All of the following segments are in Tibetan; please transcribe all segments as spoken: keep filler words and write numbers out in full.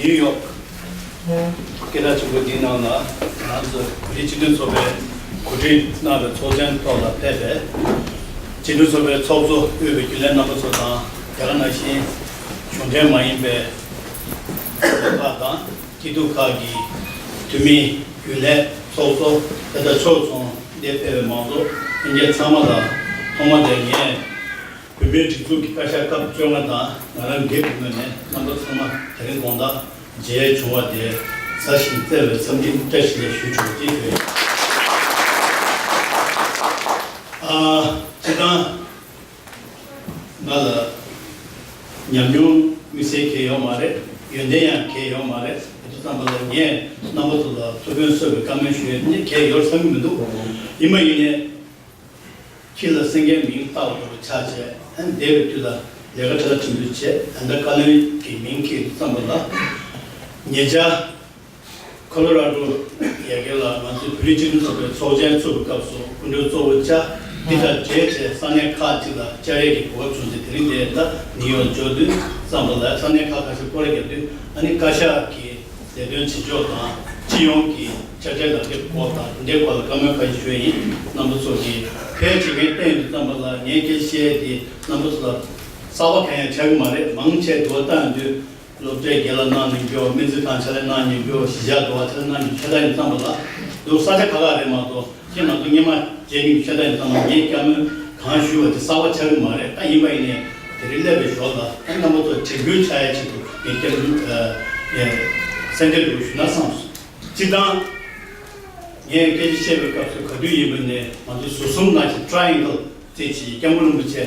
ནིའུ་ཡོག་སྐད་གྲགས་ཆེན་པོ་འདིའི་ནང་ལ་ང་ཚོ་བོད་རིགས་སྤྱི་མཐུན་ཚོགས་པའི་གོ་སྒྲིག་གནང་བའི་ཚོགས་ཆེན་ཐོག་ལ་ཕེབས་པའི་སྤྱི་མཐུན་ཚོགས་པའི་ཚོགས་གཙོ་དབུས་པའི་རྒྱུན་ལས་རྣམ་པ་ཚོ་དང་། དེ་ག་ནང་བཞིན་གཞུང་འབྲེལ་མ་ཡིན་པའི་ཚོགས་པ་དང་། སྐྱིད་སྡུག་ཁག་གི་འཐུས་མི། རྒྱུན་ལས། ཚོགས་གཙོ། དེ་དང་ཕྱོགས་མཚུངས་འདིར་ཕེབས་པའི་མང་ཚོགས་ལྷན་རྒྱས་ཚང་མ་ལ། ཐོག་མ་དེ་ངས་བོད་མིའི་སྒྲིག་འཛུགས་ཀྱི་བཀའ་ཤག་སྐབས་བཅོ་ལྔ་དང་ང་རང་སྒེར་གྱི་ངོས་ནས་རྣམ་པ་ཚང་མ་དེ་རིང་དགོང་དག་མཇལ་བྱུང་བ་དེ་གཟབ་ཞིང་བརྩེ་བའི་འཚམས་འདྲི་བཀྲ་ཤིས་བདེ་ལེགས་ཞུ་ཆོག་ཅེས་ཞུ། ཨ། སྤྱིར་བཏང་ང་ལ་ཉམས་མྱོང་དམིགས་བསལ་གང་ཡང་ཡོད་མ་རེད། ཡོན་ཏན་ཡང་གང་ཡང་ཡོད་མ་རེད། དེ་དུས་ཙམ་པ་ལ་ངས་རྣམ་པ་ཚོ་ལ་ཐུགས་ཕན་གསོས་པའི་བཀའ་མོལ་ཞུ་ཡས་ནི་གང་ཡང་ཡོད་བསམ་གྱི་མི་འདུག་ཡིན་པ་ཡིན་ནའི། ཁྱེད་ལ་སེང་གེའི་མིང་བཏགས་པ་འདྲ་བོ་ཆགས་བྱས། ཨ་ནི་འདས་པའི་དུས་ལ་ལས་ཀ་གྲ་ལ་ཁྲིམས་འདུལ་བྱས། ཨ་ནི་བཀའ་བློན་གྱི་མིང་འཁྱེར་དུས་ཙམ་པ་ལ། ཉེ་ཆར་ཁོ་ལོ་ར་ཌོ་ཡ་གི་ལ་ང་ཚོའི་བོད་རིགས་སྤྱི་མཐུན་ཚོགས་པའི་ཚོགས་ཆེན་ཚུགས་པའི་སྐབས་སུ་སྐུ་མགྲོན་གཙོ་བོ་བཅར། འདི་དང་འབྲེལ་བྱས་ས་གནས་ཁག་ཅིག་ལ་བཅར་ཡས་ཀྱི་གོ་སྐབས་བྱུང་ཚེ། དེ་རིང་འདིར་ད་ནིའུ་ཡོག་འབྱོར་དུས་ཙམ་པ་ལ་ས་གནས་ཁག་ཁ་ཤས་སྐོར་ར་བརྒྱབ་དུས། ཨ་ནི་བཀའ་ཤག་གི་ལས་དོན་བྱེད་ཕྱོགས་དང་། སྤྱི་ཡོངས་ཀྱི་ཕྱག་སྦྲེལ་ལག་དེབ་སྐོར་དང་། དེ་འདྲའི་སྐོར་ལ་བཀའ་མོལ་ཁ་ཤས་ཞུ་ཡ་ཡིན། རྣམ་པ་ཚོ་གིས་ཕལ་ཆེར་ངས་བལྟས་ཡོང་དུས་ཙམ་པ་ལ། ངས་སྐད་ཆ་བཤད་ཡ་དེ་རྣམ་པ་ཚོ་ལ་གསར་པ་གང་ཡང་ཆགས་ཀྱི་མ་རེད། མང་ཆེ་འདུག་བ། བལྟས་ཡོང་དུས་སློབ་གྲྭའི་སྒེར་ལ་གནང་མྱོང་རྒྱུ། སྨན་རྩིས་ཁང་ཕྱག་ལས་གནང་མྱོང་རྒྱུ། གཞིས་ཆགས་འདུག་བ། ཕྱག་ལས་གནང་མྱོང་རྒྱུ་ཤ་སྟག་ཡིན་ཙམ་པ་ལ། འདུག་ས་ཆ་ཁག་ཁག་རེད་མ་གཏོགས། ཁྱེད་ང་ཚོ་སྔོན་མ་མཇལ་མྱོང་རྒྱུ་ཤ་སྟག་ཡིན་ཙམ་པ་ལ། ངས་བཀའ་མོལ་གང་ཞུས་པ་དེ་གསར་པ་ཆགས་ཀྱི་མ་རེད། ད་ཡིན་པ་ཡིན་ནའི་དེ་རིང་སླེབས་པའི་ཞོར་ལ། ད་རྣམ་པ་ཚོ་དྲན་སྐུལ་བྱ་ཡ་ཆེད་དུ་ངས་བཀའ་མོལ་ཨ་ཨ་གསལ་འདེབས་འདྲ་བོ་ཞུས་ན་བསམས་སོང་། སྤྱིར་བཏང་ངས་སྐད་ཆ་བཤད་པའི་སྐབས་སུ། ག་དུས་ཡིན་པ་ནས་ང་ཚོ་ཟུར་གསུམ་ནང་བཞིན་ཊ་ར་ཡན་གལ་བརྩིས་བྱས། སྐྱབས་མགོན་རིན་པོ་ཆེ་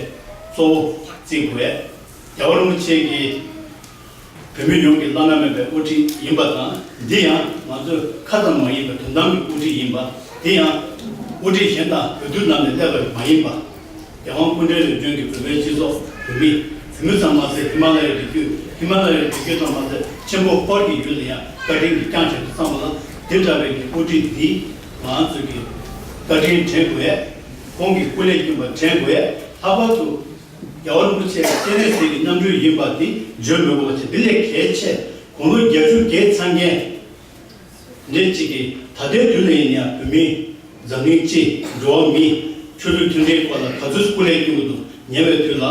གཙོ་བོ་བརྩི་དགོས། རྒྱལ་བ་རིན་པོ་ཆེ་གིས་བོད་མི་ཡོངས་ཀྱི་བླ་ན་མེད་པའི་དབུ་ཁྲིད་ཡིན་པ་དང་། འདི་ཡང་ང་ཚོའི་ཁ་ཙམ་མ་ཡིན་པར་དོན་དམ་གྱི་དབུ་ཁྲིད་ཡིན་པ། འདི་ཡང་དབུ་ཁྲིད་གཞན་དང་འོས་བསྡུ་ནང་ནས་སླེབས་པ་མ་ཡིན་པ། རྒྱལ་དབང་སྐུ་ཕྲེང་རབ་བྱུང་གིས་བོད་པའི་སྤྱི་ཚོགས། བོད་མི། བོད་མི་ཙམ་མ་ཟད་ཧི་མ་ལ་ཡའི་རི་རྒྱུད། ཧི་མ་ལ་ཡའི་རི་རྒྱུད་ཙམ་མ་ཟད་ཆེན་པོ་ཧོར་གྱི་ཡུལ་ལ་ཡང་བཀའ་དྲིན་གྱིས་བསྐྱངས་བྱས་པ་ཙམ་པ་ལ། འདི་འདྲ་བའི་གི་དབུ་ཁྲིད་འདི་ང་ཚོ་གི་བཀའ་དྲིན་དྲན་དགོས། ཁོང་གི་སྐུ་ལས་བསྐྱོན་པ་དྲན་དགོས། ལྷག་པར་དུ་རྒྱལ་བ་རིན་པོ་ཆེ་གི་སྤྱན་རས་གཟིགས་ཀྱི་རྣམ་སྤྲུལ་ཡིན་པ་འདི་བརྗོད་མི་དགོས་པ་བྱས། འདི་ལས་གལ་ཆེ། དགུང་ལོ་བརྒྱད་ཅུ་བརྒལ་ཚར་མཁན་འདི་གཅིག་གིས་ད་ལྟའི་དུས་ལ་ཡིན་ཡང་བོད་མི། འཛམ་གླིང་སྤྱི། འགྲོ་བ་མི། ཆོས་ལུགས་མཐུན་སྒྲིལ་སྐོར་ལ་ག་ཚོད་སྐུ་ལས་བསྐྱོན་གྱི་འདུག་ཉེ་བའི་དུས་ལ།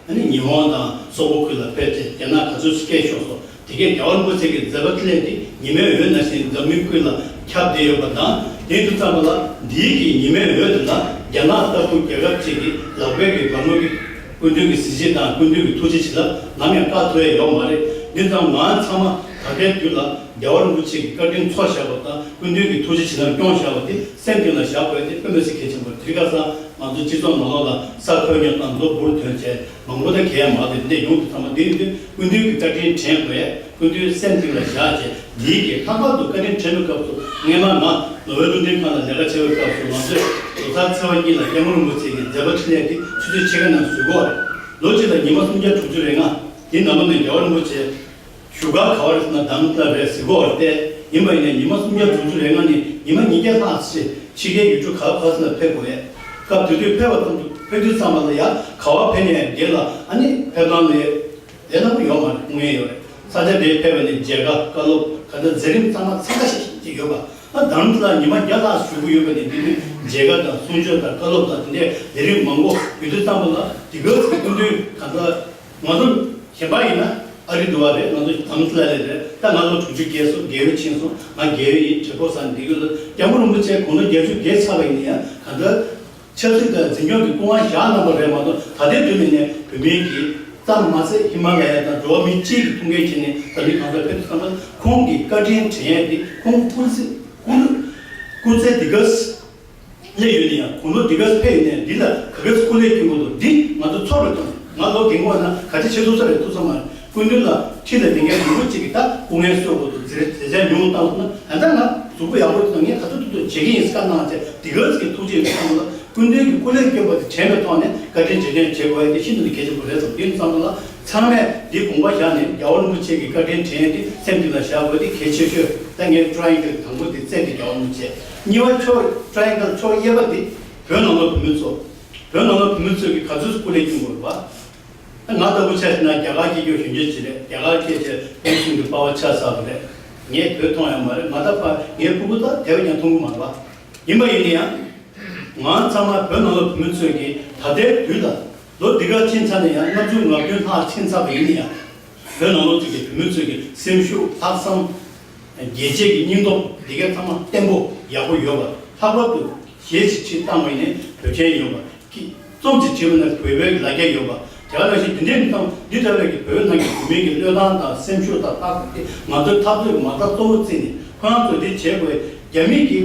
ཨ་ནི་ཉི་ཧོང་དང་སོག་པོ་ཁུལ་ལ་ཕེབས་ཏེ་རྒྱ་ནག་ག་ཚོད་སྐད་ཤོར་སོང་། དེ་གས་རྒྱལ་བ་རིན་པོ་ཆེ་གི་མཛད་པ་འཕྲིན་ལས་དེ་ཉི་མའི་འོད་ནང་བཞིན་འཛམ་གླིང་ཀུན་ལ་ཁྱབ་བསྡད་ཡོད་པ་དང་། དེ་དུས་ཙམ་པ་ལ་འདིའི་གི་ཉི་མའི་འོད་དེ་ལ་རྒྱ་ནག་ལྟ་བུ་རྒྱལ་ཁབ་ཅིག་གི་ལག་པའི་གི་རྦ་རླབས་ཀྱི། སྐུ་མདུན་གྱི་གཟི་བརྗིད་དང་སྐུ་མདུན་གྱི་ཐུགས་རྗེ་བྱིན་རླབས་ནམ་ཡང་བཀག་ཐུབ་ཡ་ཡོད་མ་རེད། འདི་ཙམ་ང་ཚང་མ་ད་ལྟའི་དུས་ལ་རྒྱལ་བ་རིན་པོ་ཆེ་གི་བཀའ་དྲིན་ཚོར་བཞག་པ་དང་། སྐུ་མདུན་གྱི་ཐུགས་རྗེ་བྱིན་རླབས་སྐྱོང་བཞག་པ་དེ་སེམས་གཏིང་ལ་བཞག་དགོས་ཡ་དེ་དཔེ་མི་སྲིད་གལ་ཆེན་པོ་རེད། དེ་ག་ས་ང་ཚོ་སྤྱི་ཚོགས་ནང་ལོགས་ལ་ས་ཁོད་ཉོ་དང་ལོ་འབུར་ཐོན་བྱས་མང་པོ་ད་གས་མ་རེད། འདི་ཡོང་དུས་ཙམ་པ་འདི་ཡིན་དུས་སྐུ་མདུན་གྱི་བཀའ་དྲིན་དྲན་དགོས། སྐུ་མདུན་སེམས་གཏིང་ལ་བཞག་བྱས། འདིའི་གི་ལྷག་པར་དུ་བཀའ་དྲིན་དྲན་པའི་སྐབས་སུ། སྔོན་མ་ང་ནོར་ཝེ་རླུང་འཕྲིན་ཁང་ལ་ལས་ཀ་བྱེད་པའི་སྐབས་སུ། ང་ཚོས་ལོ་གསར་ཚེས་པ་གཉིས་ལ་སྐྱབས་མགོན་རིན་པོ་ཆེ་གི་མཛད་པ་འཕྲིན་ལས་དེ་ཆུ་ཚོད་ཕྱེད་ཀ་ནང་བཟོ་གི་ཡོད་རེད། ལོ་གཅིག་ལ་ཉི་མ་སུམ་བརྒྱ་དྲུག་ཅུ་རེ་ལྔ། དེ་ནང་ལོགས་ནས་རྒྱལ་བ་རིན་པོ་ཆེ་བཞུགས་སྒར་ག་པར་རེད་ཟེར་ན་དྷ་རམ་ས་ལ་རེད་ཟེར་གི་ཡོད་རེད་དེ། ཡིན་པ་ཡིན་ནའི་ཉི་མ་སུམ་བརྒྱ་དྲུག་ཅུ་རེ་ལྔ་ནས་ཉི་མ་ཉིས་བརྒྱ་ལྷག་ཙམ་ཕྱི་རྒྱལ་ཡུལ་གྲུ་ག་པར་ཟེར་ན་ཕེབས་དགོས་ཡས། སྐབས་དེ་དུས་ཕེབས་པ་ཙམ་དུ། ཕེབས་དུས་ཙམ་པ་ལ་ཡ་ག་པར་ཕེབས་ནའི་འདི་ལ་ཨ་ནི་ཕེབས་ལམ་ལ་ལས་སླ་པོ་ཡོད་མ་རེད། སྐུ་ངལ་ཡོད་རེད། ས་ཆ་དེར་ཕེབས་པ་ནས་མཇལ་ཁ། བཀའ་སློབ། ག་འདྲ་མཛད་རིམ་ཚང་མ་འཚང་ཁ་ཤིག་ཤིག་ཅིག་ཡོད་པ། ཨ། དྷ་རམ་ས་ལར་ཉི་མ་བརྒྱ་ལྷག་བཞུགས་ཀྱི་ཡོད་པ་ནས། འདི་དུས་མཇལ་ཁ་དང་གསུང་ཆོས་དང་བཀའ་སློབ་དང་དེ་འདྲའི་ལས་རིམ་མང་པོ་ཡོད་དུས་ཙམ་པ་ལ། དེ་ག་ཙམ་སྐུ་མདུན་ག་འདྲ། ང་ཚོ་གཞན་པ་ཡིན་ན་ཨ་རི་འདྲ་བ་རེད། ང་ཚོ་དྷ་རམ་ས་ལ་ལ་རེད། ད་ང་ལོ་དྲུག་ཅུ་བརྒལ་སོང་། རྒས་ཡོལ་ཕྱིན་སོང་། ང་རྒས་ཡོལ་ཡིན། གྲོད་ཁོག་ཟ་ནས་སྡོད་ཀྱི་ཡོད། སྐྱབས་མགོན་རིན་པོ་ཆེ་དགུང་ལོ་བརྒྱད་ཅུ་བརྒལ་ཚར་བ་ཡིན་ན་ཡང་ག་འདྲ། ཆབ་སྲིད་དང་འཛིན་སྐྱོང་གི་སྐུ་དབང་བཞག་གནང་བ་རེད་མ་གཏོགས། ད་ལྟའི་དུས་ནས་ནས་བོད་མིའི་གི་ཙམ་མ་ཟད་ཧི་མ་ལ་ཡ་དང་འགྲོ་བ་མི་སྤྱིའི་གི་ཐུགས་འགན་བཞེས་ནས་འཛམ་གླིང་གང་སར་ཕེབས་དུས་ཙམ་པ། ཁོང་གི་བཀའ་དྲིན་དྲན་ཡས་དེ། ཁོང་སྐུ་ཚེ། སྐུ། སྐུ་ཚེ་འདི་ག་སླེབས་ཡོད་ན་ཡང་། དགུང་ལོ་འདི་ག་ཕེབས་ཡོད་ན་ཡང་། འདི་ལ་ག་ག་ཚོད་སྐུ་ལས་བསྐྱོན་དགོས་འདུག་འདི་ང་ཚོ་ཚོར་བ་དང་། ང་ལོ་རྒན་པ་ན་ག་ཚོད་ཆེ་ཐུབ་ས་རེད། ཐུབ་ས་མ་རེད། སྐུ་མདུན་ལ་འཁྲིས་ལ་བསྡད་མཁན་མང་པོ་ཅིག་གིས་ད་སྐུ་ངལ་གསོ་དགོས་འདུག་ཟེར་ཟེར་བྱས་ཉུང་བཏང་སོང་ན། ད་ལྟ་ང་གཟུགས་པོ་ཡག་པོ་དང་། ངས་ག་ཚོད་ཐུབ་ཐུབ་བྱེད་ཀྱི་ཡིན་ཟེར་བཀའ་གནང་བྱས། འདི་ག་ཙམ་གྱི་ཐུགས་རྗེ་ཡོད་ཙམ་ལ། སྐུ་མདུན་གྱི་སྐུ་ལས་བསྐྱོན་པ་དེ་དྲན་པའི་ཐོག་ནས་བཀའ་དྲིན་རྗེས་དྲན་བྱེད་དགོས་ཡ་དེ་ཤིན་ཏུ་ནས་གལ་ཆེན་པོ་རེད་བསམ། དེ་ཙམ་ལ་ཚང་མས་འདི་དགོངས་པ་བཞག་ནས། རྒྱལ་བ་རིན་པོ་ཆེ་གི་བཀའ་དྲིན་དྲན་ཡ་དེ་སེམས་གཏིང་ལ་བཞག་དགོས་དེ་གལ་ཆེ་ཤོས། ད་ངས་ཊ་ར་ཡན་གལ་དང་པོ་དེ་བསྩལ་ཏེ། རྒྱལ་བ་རིན་པོ་ཆེ། གཉིས་པ་ཕྱོགས། ཊ་ར་ཡན་གལ་ཕྱོགས་གཡས་པ་དེ་བོད་ནང་ལོགས་བོད་མི་ཚོ། བོད་ནང་ལོགས་བོད་མི་ཚོས་གི་ག་ཚོད་སྐུ་ལས་བསྐྱོན་དགོས་པ། ང་ལྟ་བུ་ཆ་བཞག་ན་རྒྱ་གར་སྐད་སྐྱོ་ཞོན་ཆེ་ཅིག་རེད། རྒྱ་གར་སྐད་ཆ་ཕུན་སུམ་གྱི་སྤར་བ་ཆགས་ཚར་བ་རེད། ངས་བོད་མཐོང་ཡང་མ་རེད། ང་ད་ཕར་ངའི་ཕྲུ་གུ་ད་དེ་བས་ཀྱང་མཐོང་གི་མ་རེད་པ། ཡིན་པ་ཡིན་ན་ཡང་། ང་ཚང་མ་བོད་ནང་ལོགས་བོད་མི་ཚོས་ཀྱིས་ད་ལྟའི་དུས་ལ་ལོ་འདི་ག་ཕྱིན་ཚར་ནས་ཡང་ལྔ་བཅུ་ང་བདུན་ལྷག་ཕྱིན་ཚར་བ་ཡིན་ན་ཡང་། བོད་ནང་ལོགས་ཀྱི་བོད་མི་ཚོས་ཀྱི་སེམས་ཤུགས་ལྷག་བསམ། རྒྱལ་གཅེས་ཀྱི་སྙིང་སྟོབས་འདི་ག་ཚང་མ་བརྟན་པོ་ཡག་པོ་ཡོད་པ། ལྷག་པར་དུ་གཞས་ཤིག་ཅིག་བཏང་བ་ཡིན་ནའི་བོད་ཆས་ཡོད་པ། ཀྱི་རྩོམ་ཅིག་བྲིས་པ་ན་བོད་པའི་ལ་རྒྱ་ཡོད་པ། དེ་ག་ནང་བཞིན་འདི་འདྲའི་མི་ཚང་འདི་ལྟ་བུའི་གི་བོད་ནང་གི་བོད་མི་གི་བློས་བཏང་དང་སེམས་ཤུགས་དང་ལྷག་བསམ་དེ་ང་ཚོའི་འཐབ་རྩོད་ཀྱི་མ་རྩ་གཙོ་བོ་བརྩིས་ནས་ཁོ་རང་ཚོས་འདི་བྱེད་དགོས། རྒྱ་མི་གི་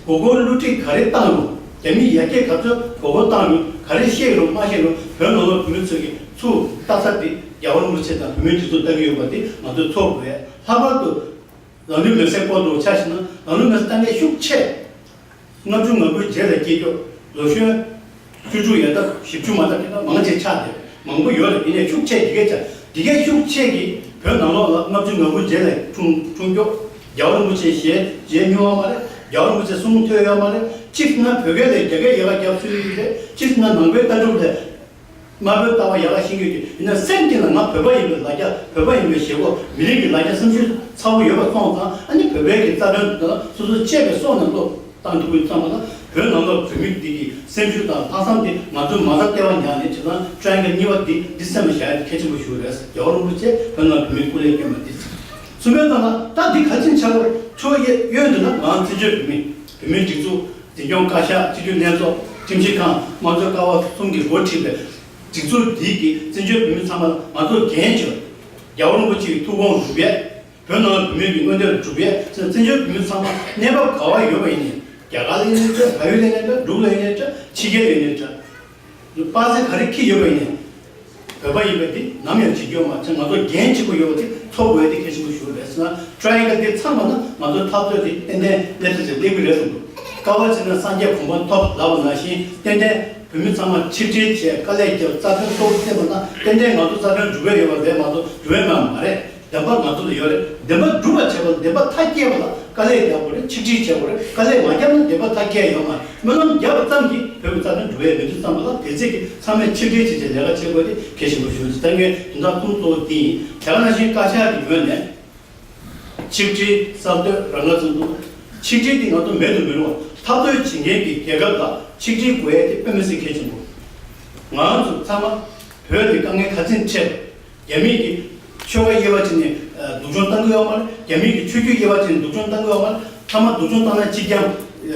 མགོ་སྐོར་བསླུ་བྲིད་ག་རེ་བཏང་རུང་། རྒྱ་མི་ཡར་རྒྱས་ག་ཚོད་མགོ་སྐོར་བཏང་རུང་། ག་རེ་བཤད་རུང་མ་བཤད་རུང་། བོད་ནང་ལོགས་བོད་མི་ཚོས་ཀྱི་ཚུར་ལྟ་ས་དེ་རྒྱལ་བ་རིན་པོ་ཆེ་དང་བོད་མིའི་སྒྲིག་འཛུགས་ལྟ་གི་ཡོད་པ་དེ་ང་ཚོས་ཚོར་དགོས། ལྷག་པར་དུ་ལམ་ལུགས་མེད་སའི་སྐོར་དུ་ཆ་བཞག་ན། ལམ་ལུགས་མེད་ས་ལྟ་མཁན་ཤུགས་ཆེ། ལྔ་བཅུ་ང་དགུའི་རྗེས་ལ་སྐྱེས་ཀྱོག་ལོ་གཞོན། བཅུ་དྲུག་ཡར་ལྟ་བཞི་བཅུ་མ་ལྟ་མཁན་མང་ཆེ་ཆགས་བསྡད་མང་པོ་ཡོད་རེད། ཡིན་ནའི་ཤུགས་ཆེ་འདི་གས་ཆགས་འདི་གས་ཤུགས་ཆེ་གིས་བོད་ནང་ལོགས་ལ་ལྔ་བཅུ་ང་དགུའི་རྗེས་ལ་འཁྲུངས་འཁྲུངས་ཀྱོག་རྒྱལ་བ་རིན་པོ་ཆེ་ཞལ་མཇལ་མྱོང་བ་མ་རེད། རྒྱལ་བ་རིན་པོ་ཆེ་གསུང་ཐོས་ཡོད་མ་རེད། གཅིག་ན་བོད་སྐད་ལས་རྒྱ་སྐད་ཡག་ག་རྒྱབ་སྲོལ་ཡོད་རེད། གཅིག་ན་ནང་པའི་ལྟ་གྲུབ་ལས། དམར་པོའི་ལྟ་བ་ཡག་ག་ཤེས་ཀྱི་ཡོད་ཀྱི་ཡིན་ན། སེམས་གཏིང་ལ་ང་བོད་པ་ཡིན་པའི་ལ་རྒྱ། བོད་པ་ཡིན་པའི་བཞེད་དགོངས། མི་རིགས་ཀྱི་ལ་རྒྱ་བསམ་ཤེས་ཚ་བོ་ཡོད་པ་སོང་ཙང་། ཨ་ནི་བོད་པའི་གི་རྩ་དོན་དང་སོ་སོ་གཅེས་པའི་སྲོག་ནས་བློ་བཏང་ཐུབ་ཀྱི་ཙམ་པ་ལ། བོད་ནང་ལོགས་བོད་མི་འདི་གི་སེམས་ཤུགས་དང་ལྷག་བསམ་དེ་ང་ཚོའི་མ་རྩ་ལྟེ་བ་ཉག་ནས་བྱས་ཙང་། ཀྲན་ག་གཉིས་པ་འདི་འདི་སེམས་ལ་བཞག་ཡ་དེ་གལ་ཆེན་པོ་ཞིག་རེད། རྒྱལ་བ་རིན་པོ་ཆེ་བོད་ནང་བོད་མིའི་སྐུ་ལས་བསྐྱོན་པ་འདི། གསུམ་པའི་ནང་ལ་ད་འདི་ག་ཅིན་ཆགས་པ་ཆོས་གཡས་གཡོན་དུ་ན་ང་བཙན་བྱོལ་བོད་མི་བོད་མིའི་སྒྲིག་འཛུགས། འཛིན་སྐྱོང་བཀའ་ཤག་སྤྱི་འཐུས་ལྷན་ཚོགས། ཁྲིམས་ཞིབ་ཁང་། དམངས་གཙོའི་ཀ་བ་གསུམ་གྱིས་འགོ་ཁྲིད་པའི་སྒྲིག་འཛུགས་འདི་གིས་བཙན་བྱོལ་བོད་མི་ཚང་མ་ལ་ང་ཚོ་འགན་བྱོས། རྒྱལ་བ་རིན་པོ་ཆེ་གི་ཐུགས་དགོངས་སྒྲུབ་ཡས། བོད་ནང་ལ་བོད་མི་གི་མངོན་འདོད་སྒྲུབ་ཡས། བཙན་བྱོལ་བོད་མི་ཚང་མ་གནས་བབ་ག་བ་ཡོད་པ་ཡིན་ནའི། རྒྱ་གར་ལ་ཡིན་ནའི་འདྲ། བལ་ཡུལ་ལ་ཡིན་ནའི་འདྲ། འབྲུག་ལ་ཡིན་ནའི་འདྲ། ཕྱི་རྒྱལ་ལ་ཡིན་ནའི་འདྲ། པ་སེ་ག་རེ་འཁྱེར་ཡོད་པ་ཡིན་ནའི། བོད་པ་ཡིན་པ་འདི་ནམ་ཡང་བརྗེད་རྒྱུ་མ་བྱས། ང་ཚོ་འགན་ཆེན་པོ་ཡོད་པ་དེ་ཚོར་དགོས་ཡ་དེ་གལ་ཆེན་པོ་ཞིག་རེད་ཟེར་ན། ཀྲན་ག་འདི་ཚང་བ་ན་ང་ཚོའི་འཐབ་རྩོད་དེ་ཏན་ཏན་སླེབས་ཐུབ་ཚེ་སླེབས་ཀྱི་རེད་བསམ་འདུག་དཀའ་བ་སྤྱད་ན་སངས་རྒྱས་གོ་འཕང་ཐོབ་ལབ་པ་ནང་བཞིན། ཏན་ཏན་བོད་མི་ཚང་མ་ཆིག་སྒྲིལ་བྱས། དཀའ་ལས་བརྒྱབ། རྩ་དོན་གཙོ་བོ་བརྩིས་པ་ན་ཏན་ཏན་ང་ཚོ་རྩ་དོན་འགྲུབ་ཡ་ཡོད་པ་རེད་མ་གཏོགས་འགྲུབ་ཡ་མེད་པ་མ་རེད། བདེན་པ་ང་ཚོ་ལ་ཡོད་རེད། བདེན་པ་སྒྲུབ་པར་བྱེད་པ་ལ། བདེན་པ་མཐའ་སྐྱེལ་བ་ལ་དཀའ་ལས་རྒྱག་དགོས་རེད། ཆིག་སྒྲིལ་བྱེད་དགོས་རེད། དཀའ་ལས་མ་བརྒྱབ་ན་བདེན་པ་མཐའ་སྐྱེལ་ཡོད་མ་རེད། སྨོན་ལམ་བརྒྱབ་པ་ཙམ་གྱིས་བོད་ཀྱི་རྩ་དོན་འགྲུབ་ཡས་མི་འདུག་བསམ་པ་ལ། དེ་ཚེ་གི་ཚང་མས་ཆིག་སྒྲིལ་བྱེད་བྱེད་ལས་ཀ་བྱེད་དགོས་དེ་གལ་ཆེན་པོ་ཞིག་རེད། ད་ངས་དོན་དག་གསུམ་གཙོ་བོ་དེ་ཡིན། དེ་ག་ནང་བཞིན་བཀའ་ཤག་གི་ངོས་ནས་ཆིག་སྒྲིལ། གསར་གཏོད། རང་དགར་ཚོགས་འདུ། ཆིག་སྒྲིལ་དེ་ང་ཚོ་མེད་དུ་མི་རུང་བ། འཐབ་རྩོད་བྱེད་མཁན་གྱི་རྒྱལ་ཁབ་ལ་ཆིག་སྒྲིལ་དགོས་ཡས་དེ་དཔེ་མི་སྲིད་གལ་ཆེན་པོ། ང་ཚོ་ཚང་མ་བོད་ལ་དཀའ་ངལ་ག་ཚོད་འཕྲད། རྒྱ་མི་གིས་ཆོལ་ཁ་དབྱེ་བ་ཕྱེ་ནས་སྡུག་སྦྱོང་བཏང་གི་ཡོད་མ་རེད། རྒྱ་མི་གིས་ཆོས་བརྒྱུད་དབྱེ་བ་ཕྱེ་ནས་སྡུག་སྦྱོང་བཏང་གི་ཡོད་མ་རེད། ཐ་མ་སྡུག་སྦྱོང་བཏང་ན་གཅིག་རྐྱང་། ཨ།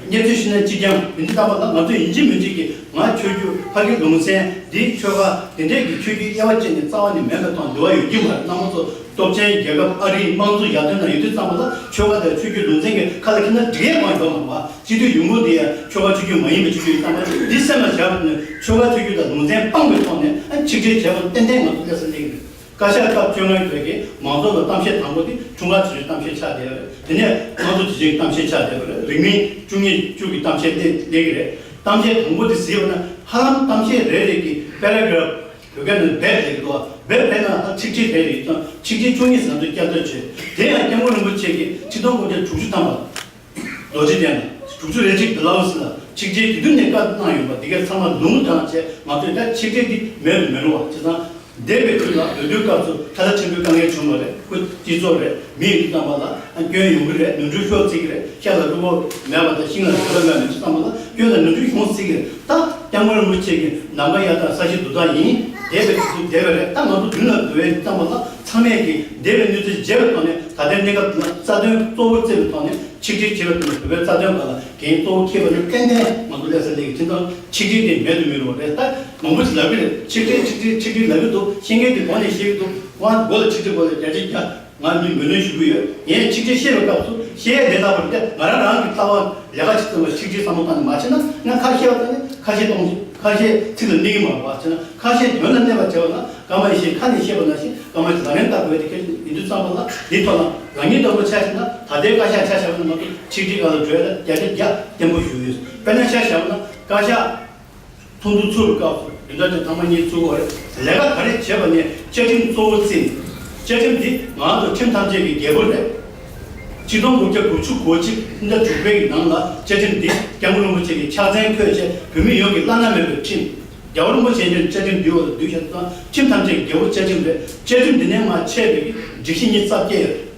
བརྙས་བཅོས་ཤི་ན་གཅིག་རྐྱང་། མི་འདི་ལྟ་བ་ལ་ང་ཚོ་ཡིན་གཅིག་མིན་གཅིག་གིས་ང་ཆོས་བརྒྱུད་ཕ་གི་ལུང་ཚན་འདི་ཆོལ་ཁ་དེ་འདྲས་ཀྱི་ཆོས་བརྒྱུད་དབྱེ་བ་ཕྱེ་ནས་རྩ་བ་ནས་མེད་པའི་ཐོག་འདུལ་བ་ཡོད་ཀྱི་མ་རེད། རྣམ་པ་ཚོ་སྟོབས་ཆེན་རྒྱལ་ཁབ་ཨ་རིའི་དམངས་གཙོ་ཡར་ཐོན་ནང་ཡོད་དུས་ཙམ་པ་ལ་ཆོལ་ཁ་དང་ཆོས་བརྒྱུད་ལུང་ཚན་གྱི་ཁ་ལ་འཁྱེར་ན་འགྲིག་ཡས་གང་ཡོད་མ་རེད་པ། སྤྱི་འཐུས་ཡོང་ཁུངས་དེ་ཡང་ཆོལ་ཁ་ཆོས་བརྒྱུད་མ་ཡིན་པའི་ཆོས་བརྒྱུད་ཙམ་པ་རེད། འདི་སེམས་ལ་བཞག་པ་ནས་ཆོལ་ཁ་ཆོས་བརྒྱུད་དང་ལུང་ཚན་སྤངས་པའི་ཐོག་ནས་ཨ་ཆིག་སྒྲིལ་བྱས་པ་ཏན་ཏན་ང་ཚོ་སླེབས་ས་སླེབས་ཀྱི་རེད། བཀའ་ཤག་སྐབས་བཅོ་ལྔ་པའི་གི་མང་ཚོགས་ལ་གཏམ་བཤད་དང་པོ་དེ་འཁྲུངས་སྐར་དུས་ཆེན་གཏམ་བཤད་ཆགས་བསྡད་ཡོད་རེད། དེ་ནས་དམངས་གཙོ་དུས་ཆེན་གཏམ་བཤད་ཆགས་བསྡད་པ་རེད། རིང་མིན་བཅུ་གཉིས་བཅུ་གི་གཏམ་བཤད་སླེབས་སླེབས་ཀྱི་རེད། གཏམ་བཤད་དང་པོ་དེ་གཟིགས་པ་ན་ཧ་ལམ་གཏམ་བཤད་རེ་རེ་གི་པེ་ར་གྷ་རབ་བོད་སྐད་ནང་བེད་ལབ་ཀྱི་འདུག་བེད་བེད་ན་ཧ་ཆིག་སྒྲིལ་བེད་རེད་ཀྱང་། ཆིག་སྒྲིལ་བཅུ་གཉིས་ཟེར་ཚོ་བསྐྱར་ཟློས་བྱས། དེ་ཡང་སྐྱབས་མགོན་རིན་པོ་ཆེ་གིས་ཆིག་སྟོང་དགུ་བརྒྱ་དྲུག་ཅུ་ཐམ་པ། རྡོ་རྗེ་གདན་ལ་དྲུག་ཅུ་རེ་གཅིག་ལའོ་སི་ལ་ཆིག་སྒྲིལ་དེ་དུས་ནས་བཀའ་གནང་ཡོད་པ་འདི་གའི་ཚང་མ་ལུང་དྲངས་བྱས། ང་ཚོས་ད་ཆིག་སྒྲིལ་འདི་མེད་དུ་མི་རུང་བ། བྱས་ཙང་འདས་པའི་དུས་ལ་ལོ་དུས་སྐབས་སུ་ཁ་ཚ་ཆེན་པོའི་དཀའ་ངལ་བྱུང་བ་རེད། ཁོ་སྤྱི་ཚོགས་རེད། མི་ཡོད་དུས་ཙམ་པ་ལ་ཨ་སྐྱོན་ཡོང་གི་རེད། ནོར་འཁྲུལ་ཤོར་སྲིད་ཀྱི་རེད། ཤ་ལ་ཀླུ་ཀློ་མེད་པ་དང་ཤིང་ལ་འབྲས་བུ་མེད་པ་ཡོད་དུས་ཙམ་པ་ལ་སྐྱོན་དང་ནོར་འཁྲུལ་ཡོང་སྲིད་ཀྱི་རེད། ད་སྐྱབས་མགོན་རིན་པོ་ཆེ་གིས་ནམ་མཁའ་གཡའ་དང་ས་གཞི་རྡུལ་དག་ཡིན། འདས་པའི་དུས་ཚོད་འདས་པ་རེད། ད་ང་ཚོ་མདུན་ལ་འགྲོ་བའི་དུས་ཙམ་པ་ལ་ཚང་མས་ཀྱིས་འདས་པའི་གནས་ཚུལ་བརྗེད་པའི་ཐོག་ནས་ད་ལྟའི་གནས་སྐབས་འདི་ལ་རྩ་དོན་གཙོ་བོར་བརྩི་བའི་ཐོག་ནས། ཆིག་སྒྲིལ་བྱེད་པའི་ཐོག་ནས་བོད་པའི་རྩ་དོན་སྒང་ལ་འགན་གཙོ་བོ་འཁྱེར་བ་ནི་ཏན་ཏན་ང་ཚོ་སླེབས་ས་སླེབས་ཀྱི་ཕྱིན་ཙང་། ཆིག་སྒྲིལ་དེ་མེད་དུ་མི་རུང་བ་རེད། ད་མང་པོ་ཞིག་ལབ་ཀྱི་རེད། ཆིག་སྒྲིལ་ཆིག་སྒྲིལ་ཆིག་སྒྲིལ་ལབ་ཀྱི་འདུག་ཤེས་མཁན་དེ་གོང་ནས་ཤེས་ཀྱི་འདུག་ཁོང་མགོ་ལ་ཆིག་སྒྲིལ་མགོ་ལ་བརྒྱ་ཆ་བརྒྱ། ང་མི་ངོས་ལེན་ཞུ་གི་ཡོད། ངས་ཆིག་སྒྲིལ་བཤད་པའི་སྐབས་སུ་བཤད་ཡས་དེ་ལྟ་བུ་རེད། ང་རང་རང་གི་ལྟ་བ་ལས་ཀ་བྱེད་ཙམ་ལ་ཆིག་སྒྲིལ་བསམ་བློ་བཏང་ནས་མ་བྱས་ན། ང་ཁ་བཤད་པ་ཙམ་ནས་ཁ་བཤད་གཏོང་ཁ་བཤད་ཚིག་ལ་གནས་ཀྱི་མ་རེད་པ། བྱས་ན་ཁ་བཤད་དོན་ལ་གནས་པ་བྱས་པ་ན། ཀརྨ་ཡེ་ཤེས་ཁ་ནས་བཤད་པ་ནང་བཞིན་ཀརྨ་ཡེ་ཤེས་ལག་ལེན་བསྟར་དགོས་དེ་གལ་ཆེན་ཡིན་དུས་ཙམ་པ་ལ། འདི་ཐོག་ལ་རང་ཉིད་ལྟ་བུ་ཆ་བཞག་ན། ད་ལྟའི་བཀའ་ཤག་ཆ་བཞག་ན་ང་ཚོ་ཆིག་སྒྲིལ་སྒང་ལ་འགྲོ་ཡ་ལ་བརྒྱ་ཆ་བརྒྱ་བརྟན་པོ་ཞུ་ཡོད། དཔེར་ན་ཆ་བཞག་ན་བཀའ་ཤག་ཚོགས་འདུ་ཚུགས་པའི་སྐབས་སུ་བདུན་ཕྲག་གཅིག་ཐེངས་མ་གཉིས་ཚུགས་པ་རེད། ལས་ཀ་ག་རེ་བྱས་པ་ནས་བཅའ་ཁྲིམས་གཙོ་བོར་བརྩིས། བཅའ་ཁྲིམས་འདི་ང་ཚོ་ཁྲིམས་ཐམས་ཅད་ཀྱི་རྒྱལ་པོ་རེད། ཆིག་སྟོང་དགུ་བརྒྱ་དགུ་བཅུ་གོ་གཅིག་ཕྱི་ཟླ་དྲུག་པའི་ནང་ལ་བཅའ་ཁྲིམས་འདི་སྐྱབས་མགོན་རིན་པོ་ཆེ་གིས་ཕྱག་མཚན་འཁོད་བྱས། བོད་མི་ཡོངས་ཀྱི་བླ་ན་མེད་པའི་ཁྲིམས། རྒྱལ་བ་རིན་པོ་ཆེ་གིས་བཅའ་ཁྲིམས་འདུལ་བ་ལ་འདུལ་བྱ་དང་ཁྲིམས་ཐམས་ཅད་རྒྱལ་པོའི་བཅའ་ཁྲིམས་རེད། བཅའ་ཁྲིམས་འདི་ནས་མར་ཆད་པའི་སྒྲིག་གཞི་ཉི་ཤུ་རྩ་བརྒྱད་ཡོད་རེད།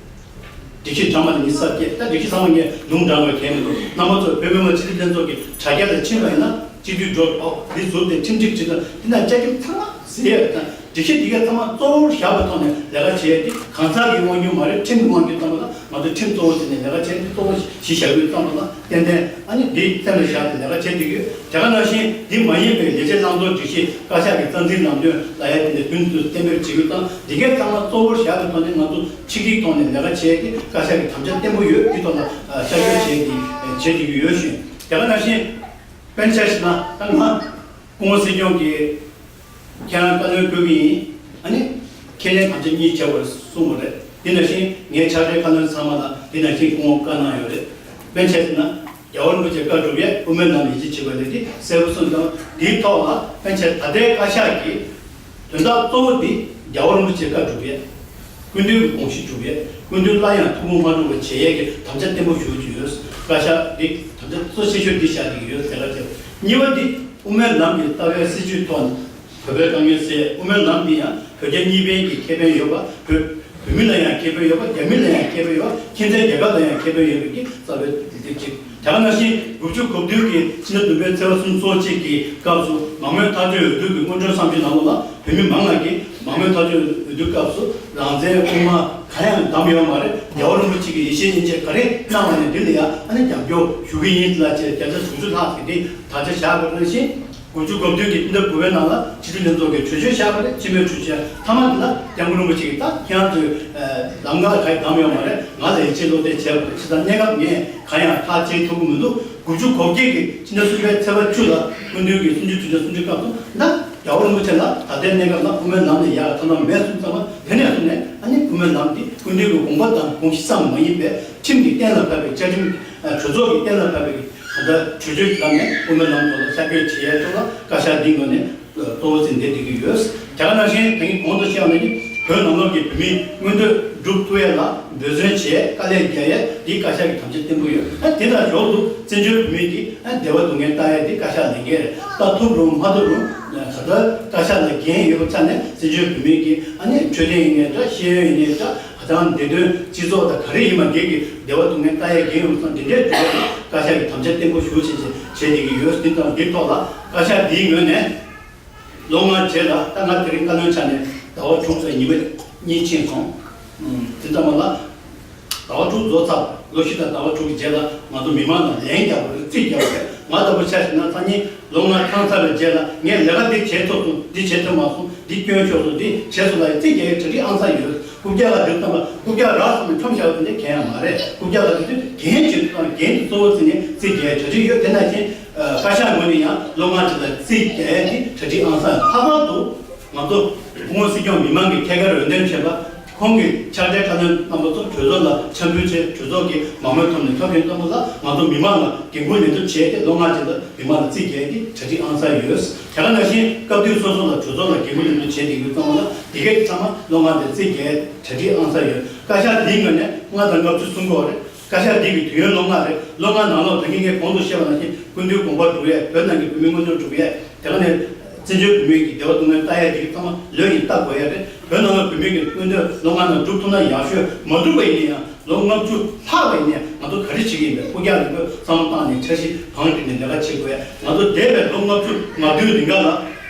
སྒྲིག་གཞི་འདྲ་མ་ལ་ཉི་ཤུ་རྩ་བརྒྱད། ད་སྒྲིག་གཞི་ཚང་མ་ངས་ལུང་དྲངས་པའི་གལ་མི་འདུག་རྣམ་པ་ཚོས་བོད་མི་མང་སྤྱི་འཐུས་ལྷན་ཚོགས་ཀྱི་དྲ་རྒྱ་ལ་ཕྱིན་པ་ཡིན་ན་སྤྱི་འཐུས་འགྲོ་ཨོ་འདི་ཟུར་དེ་ཁྲིམས་སྒྲིག་ཁྲིམས་དང་འདི་ན་བཅའ་ཁྲིམས་ཚང་མ་ཟེར་ཡོད་དང་། སྒྲིག་གཞི་འདི་ག་ཚང་མ་གཙོ་བོར་བཞག་པའི་ཐོག་ནས་ལས་ཀ་བྱེད་ཡས་དེ་གང་ཟག་གི་དབང་སྒྱུར་མ་རེད། ཁྲིམས་ཀྱི་དབང་སྒྱུར་བཏང་པ་ན་ང་ཚོས་ཁྲིམས་གཙོ་བོ་བྱས་ནས་ལས་ཀ་བྱེད་ཡས་དེ་གཙོ་བོ་གཞི་བཞག་དགོས་བཏང་པ་ན་ཏན་ཏན་ཨ་ནི་འདི་སེམས་ལ་བཞག་སྟེ་ལས་ཀ་བྱེད་བསྡད་ཀྱི་ཡོད། དེ་ག་ནང་བཞིན་འདི་མ་ཡིན་པའི་ལས་བྱེད་བླང་དོར་སྒྲིག་གཞི་བཀའ་ཤག་གི་རྩ་འཛིན་ལམ་སྟོན་ལ་ཡ་དེ་འདྲ་དོན་དུ་གཏན་འབེབས་བྱེད་རྒྱུ་དང་འདི་གའི་ཚང་མ་གཙོ་བོར་བཞག་པའི་ཐོག་ནས་ང་ཚོ་ཆིག་སྒྲིལ་ཐོག་ནས་ལས་ཀ་བྱེད་ཡས་དེ་བཀའ་ཤག་གི་དམ་བཅའ་བརྟན་པོ་ཡོད། འདི་ཐོག་ལ་ཤར་བསྐྱོད་བྱེད་ཀྱི་བྱེད་བསྡད་ཀྱི་ཡོད་ཞུ། དེ་ག་ནང་བཞིན་དཔེར་ན་ཆ་བཞག་ན་ད་ང་སྐུ་ངོ་སྲིད་སྐྱོང་གིས་ཁྱེད་རང་བཀའ་བློན་བསྐོས་ཀྱི་ཡིན། ཨ་ནི་ཁས་ལེན་དམ་བཅའ་གཉིས་བྱས་པར་གསུངས་པ་རེད། དེ་ནང་བཞིན་ངའི་ཕྱག་སྦྲེལ་བཀའ་བློན་ཚང་མ་ལ་དེ་ནང་བཞིན་སྐུ་ངོ་བཀའ་གནང་ཡོད་རེད། དཔེར་ན་ཆ་བཞག་ན་རྒྱལ་བ་རིན་པོ་ཆེ་བཀའ་སྒྲུབ་ཡས་དབུ་མའི་ལམ་ཡིད་ཆེས་བྱེད་པ་ལས་དེ་གསལ་པོ་གསུངས་ཙང་དེའི་ཐོག་ལ་དཔེར་ན་ཆ་བཞག་ད་ལྟའི་བཀའ་ཤག་གི་དོན་དག་གཙོ་བོ་འདི་རྒྱལ་བ་རིན་པོ་ཆེའི་བཀའ་སྒྲུབ་ཡས། སྐུ་མདུན་གྱི་དགོངས་གཞི་སྒྲུབ་ཡས། སྐུ་མདུན་སླར་ཡང་ཐུགས་དགོངས་མ་འགྲུབ་པ་བྱེད་ཡས་ཀྱི་དམ་བཅའ་བརྟན་པོ་ཞུ་རྒྱུ་ཡོད། བཀའ་ཤག་འདི་དམ་བཅའ་གཙོ་ཆེ་ཤོས་འདི་བཞག་བསྡད་ཀྱི་ཡོད་ཟེར་བ་དེ། གཉིས་པ་འདི་དབུ་མའི་ལམ་གྱི་ལྟ་བའི་སྲིད་བྱུས་ཐོག་ནས་བོད་པའི་དཀའ་ངལ་སེལ་ཡས། དབུ་མའི་ལམ་འདི་ཡང་བོད་རྒྱ་གཉིས་ཕན་གྱི་ཁེ་ཕན་ཡོད་པ། བོད་བོད་མི་ལ་ཡང་ཁེ་ཕན་ཡོད་པ། རྒྱ་མི་ལ་ཡང་ཁེ་ཕན་ཡོད་པ། ཁྱིམ་མཚེས་རྒྱལ་ཁབ་ལ་ཡང་ཁེ་ཕན་ཡོད་པའི་གི་རྩ་བའི་ལས་འགུལ་ཅིག་དེ་ག་ནང་བཞིན་དགུ་བཅུ་གོ་བདུན་གྱི་ཕྱི་ཟླ་བདུན་པའི་ཚེས་པ་སུམ་ཅུ་སོ་གཅིག་གི་སྐབས་སུ་མང་མོས་ཐག་གཅོད་འོས་བསྡུ་གི་སྔོན་འགྲོའི་བསམ་ཤེས་ནང་ལོགས་ལ་བོད་མི་མང་ང་གིས་མང་མོས་ཐག་གཅོད་འོས་བསྡུ་སྐབས་སུ་རང་བཙན་དབུ་མ་གང་ཡང་བདམས་ཡོད་མ་རེད། རྒྱལ་བ་རིན་པོ་ཆེ་གིས་ཡིད་ཆེས་ཉིན་བྱེད་ག་རེ་གནང་བ་ནས་འདི་ལ་ཡང་ཨ་ནི་རྒྱབ་སྐྱོར་ཞུ་གི་ཡིན་ལ་བཅས་བརྒྱ་ཆ་དྲུག་ཅུ་ལྷག་ཅིག་འདི་དག་ཆ་བཞག་པ་ནང་བཞིན། དགུ་བཅུ་གོ་བདུན་གྱི་སྤྱི་ཟླ་དགུ་པའི་ནང་ལ་སྤྱི་འཐུས་ལྷན་ཚོགས་ཀྱི་གྲོས་ཆོད་བཞག་པ་རེད། སྤྱི་མོས་གྲོས་ཆོད་མཐའ་མ་འདི་ལ་སྐྱབས་མགོན་རིན་པོ་ཆེ་གིས་ད་ཁྱེད་རང་ཚོས་ལམ་ཁ་ག་ཡི་བདམས་ཡོད་མ་རེད། ང་ལ་ཡིད་ཆེས་བློ་གཏད་བྱས་པ་རེད། ཇི་ལྟར་གནས་སྐབས་ངས་གང་ཡང་ཐག་བཅད་ཐུབ་ཀྱི་མི་འདུག་དགུ་བཅུ་གོ་བརྒྱད་ཀྱི་ཕྱི་ཟླ་གསུམ་པའི་ཚེས་པ་བཅུ་ལ་སྐུ་མདུན་གྱི་གསུམ་བཅུའི་དུས་ཆེན་གསུང་ཆོས་སྐབས་སུ་ད་རྒྱལ་བ་རིན་པོ་ཆེ་ལ་ད་ལྟའི་གནས་སྐབས་ལ་དབུ་མའི་ལམ་ནས་ཡར་ཐོན་ལམ་མེད་གསུངས་ཙང་དེ་ནས་བཟུང་ནས་ཨ་ནི་དབུ་མའི་ལམ་འདི་སྐུ་མདུན་གྱི་དགོངས་པ་དང་དགོངས་གཞི་ཙམ་མ་ཡིན་པའི་ཁྲིམས་ཀྱི་གཏན་ལ་ཕབ་པའི་བཅའ་ཁྲིམས། གྲོས་ཚོགས་ཀྱི་གཏན་ལ་ཕབ་པའི་ད་ལྟ་གྲོས་ཆོད་ཀྱི་ལམ་ནས་དབུ་མའི་ལམ་ཐོག་ལ་ཤར་བསྐྱོད་བྱེད་ཡས་ཐོག་ལ་བཀའ་ཤག་འདིའི་ངོས་ནས་གཙོ་བོ་བྱས་བསྡད་བསྡད་ཀྱི་ཡོད། དེ་ག་ནང་བཞིན་ད་གིན་གོང་དུ་བཤད་པ་ནང་བཞིན་བོད་ནང་ལོགས་ཀྱི་བོད་མིའི་མངོན་འདོད་སྒྲུབ་ཐུབ་ཡས་ལ་འབད་བརྩོན་བྱེད་ཡས། དཀའ་ལས་རྒྱག་ཡས་འདི་བཀའ་ཤག་གི་དམ་བཅའ་བརྟན་པོ་ཡོད། ད་དེ་དང་ཞོར་དུ་བཙན་བྱོལ་བོད་མིའི་གི་བདེ་བ་སྡུག་བསྔལ་ལྟ་ཡས་འདི་བཀའ་ཤག་ལས་འགན་རེད། ལྟ་ཐུབ་རུང་མ་ཐུབ་རུང་ད་ལྟ་བཀའ་ཤག་ལ་འགན་ཡོད་པའི་ཆ་ནས་བཙན་བྱོལ་བོད་མིའི་གི་ཨ་ནི་འཕྲོད་བསྟེན་ཡིན་ནའི་འདྲ། ཤེས་ཡོན་ཡིན་ནའི་འདྲ། ཧ་ཅང་བདེ་དོན་སྤྱི་ཚོགས་དང་ག་རེ་ཡིན་པ་འདི་གི་བདེ་བ་སྡུག་བསྔལ་ལྟ་ཡས་འགན་ཡོད་ཙང་འདི་འདྲའི་འགྲོ་བ་བཀའ་ཤག་གི་དམ་བཅའ་བརྟན་པོ་ཞུ་བྱེད་བྱེད་བསྡད་ཀྱི་ཡོད། འདི་དང་འདི་ཐོག་ལ་བཀའ་ཤག་འདིའི་ངོས་ནས་ལོ་ལྔ་རྗེས་ལ་ད་ང་དེ་རིང་བཀའ་བློན་ཆགས་ནས་ཟླ་བ་དྲུག་ཙམ་ཉི་མ་གཉིས་ཕྱིན་སོང་། ཨུམ། དེ་ཙམ་པ་ལ་ཟླ་བ་དྲུག་རྫོགས་ཚར། ལོ་བཞི་དང་ཟླ་བ་དྲུག་གི་རྗེས་ལ་ང་ཚོ་མི་མང་ལ་ལན་རྒྱག་པ་རེད། རྩིས་རྒྱག་པ་རེད། ང་ལྟ་བུ་ཆ་བཞག་ན་སང་ཉིན་ལོ་ལྔ་ཐང་ཚར་བའི་རྗེས་ལ་ངས་ལས་ཀ་འདི་བྱེད་ཐུབ་སོང་། འདི་བྱེད་ཐུབ་མ་སོང་། འདི་སྐྱོན་ཤོར་སོང་། འདི་བྱས་སོང་ལ་རྩིས་རྒྱག་ཡའི་གྲ་སྒྲིག་ཨང་གསར་ཡོད། རྐུབ་བཀྱག་ལ་འདི་ཙམ་པ་རྐུབ་བཀྱག་རག་སོང་ནས་ཁྲོམ་བཞག་པ་དེ་འདྲ་གང་ཡང་མ་རེད། རྐུབ་བཀྱག་ལ་འདི་དུས་འགན་བྱེད་དུས་དང་འགན་དུ་གཙོ་བོ་བརྩིས་ནས་རྩིས་རྒྱག་གྲ་སྒྲིག་ཡོད། དེ་ནང་བཞིན་བཀའ་ཤག་ངོས་ནས་ཡང་ལོ་ལྔ་ཅིག་ལ་རྩིས་རྒྱག་ཡ་དེ་གྲ་སྒྲིག་ཨང་གསར། ལྷག་པར་དུ་ང་ཚོ་སྐུ་ངོ་སྲིད་སྐྱོང་མི་མང་གི་ཐད་ཀར་འོས་འདེམས་བྱས་པ་ཁོང་གི་ཕྱག་སྦྲེལ་བཀའ་བློན་རྣམ་པ་ཚོ་གྲོས་ཚོགས་ལ་འཆམ་མཐུན་བྱས། གྲོས་ཚོགས་ཀྱི་མང་མོས་ཐོག་ནས་ཐོབ་མཁན་རྣམ་པ་ལ་ང་ཚོ་མི་མང་ལ་འགན་འཁུར་ལེན་ཐབས་བྱས་ཏེ་ལོ་ལྔ་ཅིག་ལ་མི་མང་ལ་རྩིས་རྒྱག་ཡ་དེ་གྲ་སྒྲིག་ཨང་གསར་ཡོད། དེ་ག་ནང་བཞིན་སྐབས་དུས་སོ་སོ་ལ་གྲོས་ཚོགས་ལ་འགན་འཁུར་ལེན་ཐབས་བྱས་ཏེ་ཡོད་ཙང་ལ་དེ་གའི་ཚང་མ་ལོ་ལྔ་དེ་རྩིས་རྒྱག་ཡ་གྲ་སྒྲིག་ཨང་གསར་ཡོད། བཀའ་ཤག་འདིའི་ངོས་ནས་ལྔ་དང་ལྔ་བཅུ་གསུང་གི་ཡོད་རེད། བཀའ་ཤག་འདི་གི་དུས་ཡུན་ལོ་ལྔ་རེད། ལོ་ལྔ་ནང་ལོགས་ད་གིན་ངས་གོང་དུ་བཤད་པ་ནང་བཞིན་སྐུ་མདུན་དགོངས་པ་སྒྲུབ་ཡས། བོད་ནང་གི་བོད་མིའི་མངོན་འདོད་སྒྲུབ་ཡས། དེ་ག་ནས་བཙན་བྱོལ་བོད་མིའི་གི་བདེ་བ་སྡུག་བསྔལ་ལྟ་ཡས་འདི་གི་ཚང་མ་ལོས་ཡིན་ལྟ་དགོས་ཡས་རེད། བོད་ནང་ལ་བོད་མིའི་གི་མངོན་འདོད་ལོ་ལྔ་ནང་སྒྲུབ་ཐུབ་ན་ཡག་ཤོས། མ་འགྲུབ་པ་ཡིན་ན་ཡང་ལོ་ལྔ་བཅུ་ལྷག་པ་ཡིན་ན་ཡང་ང་ཚོ་ག་རེ་བྱེད་ཀྱི་ཡིན་པས། རྐུབ་བཀྱག་རིང་པོས་བསམ་བློ་བཏང་ནས་འཆར་གཞི་བང་བསྒྲིགས་ནས་ལས་ཀ་བྱེད་དགོས་ཡས། ང་ཚོ་འདས་པའི་ལོ་ལྔ་བཅུ་ང་བདུན་རིང་ག་ལ་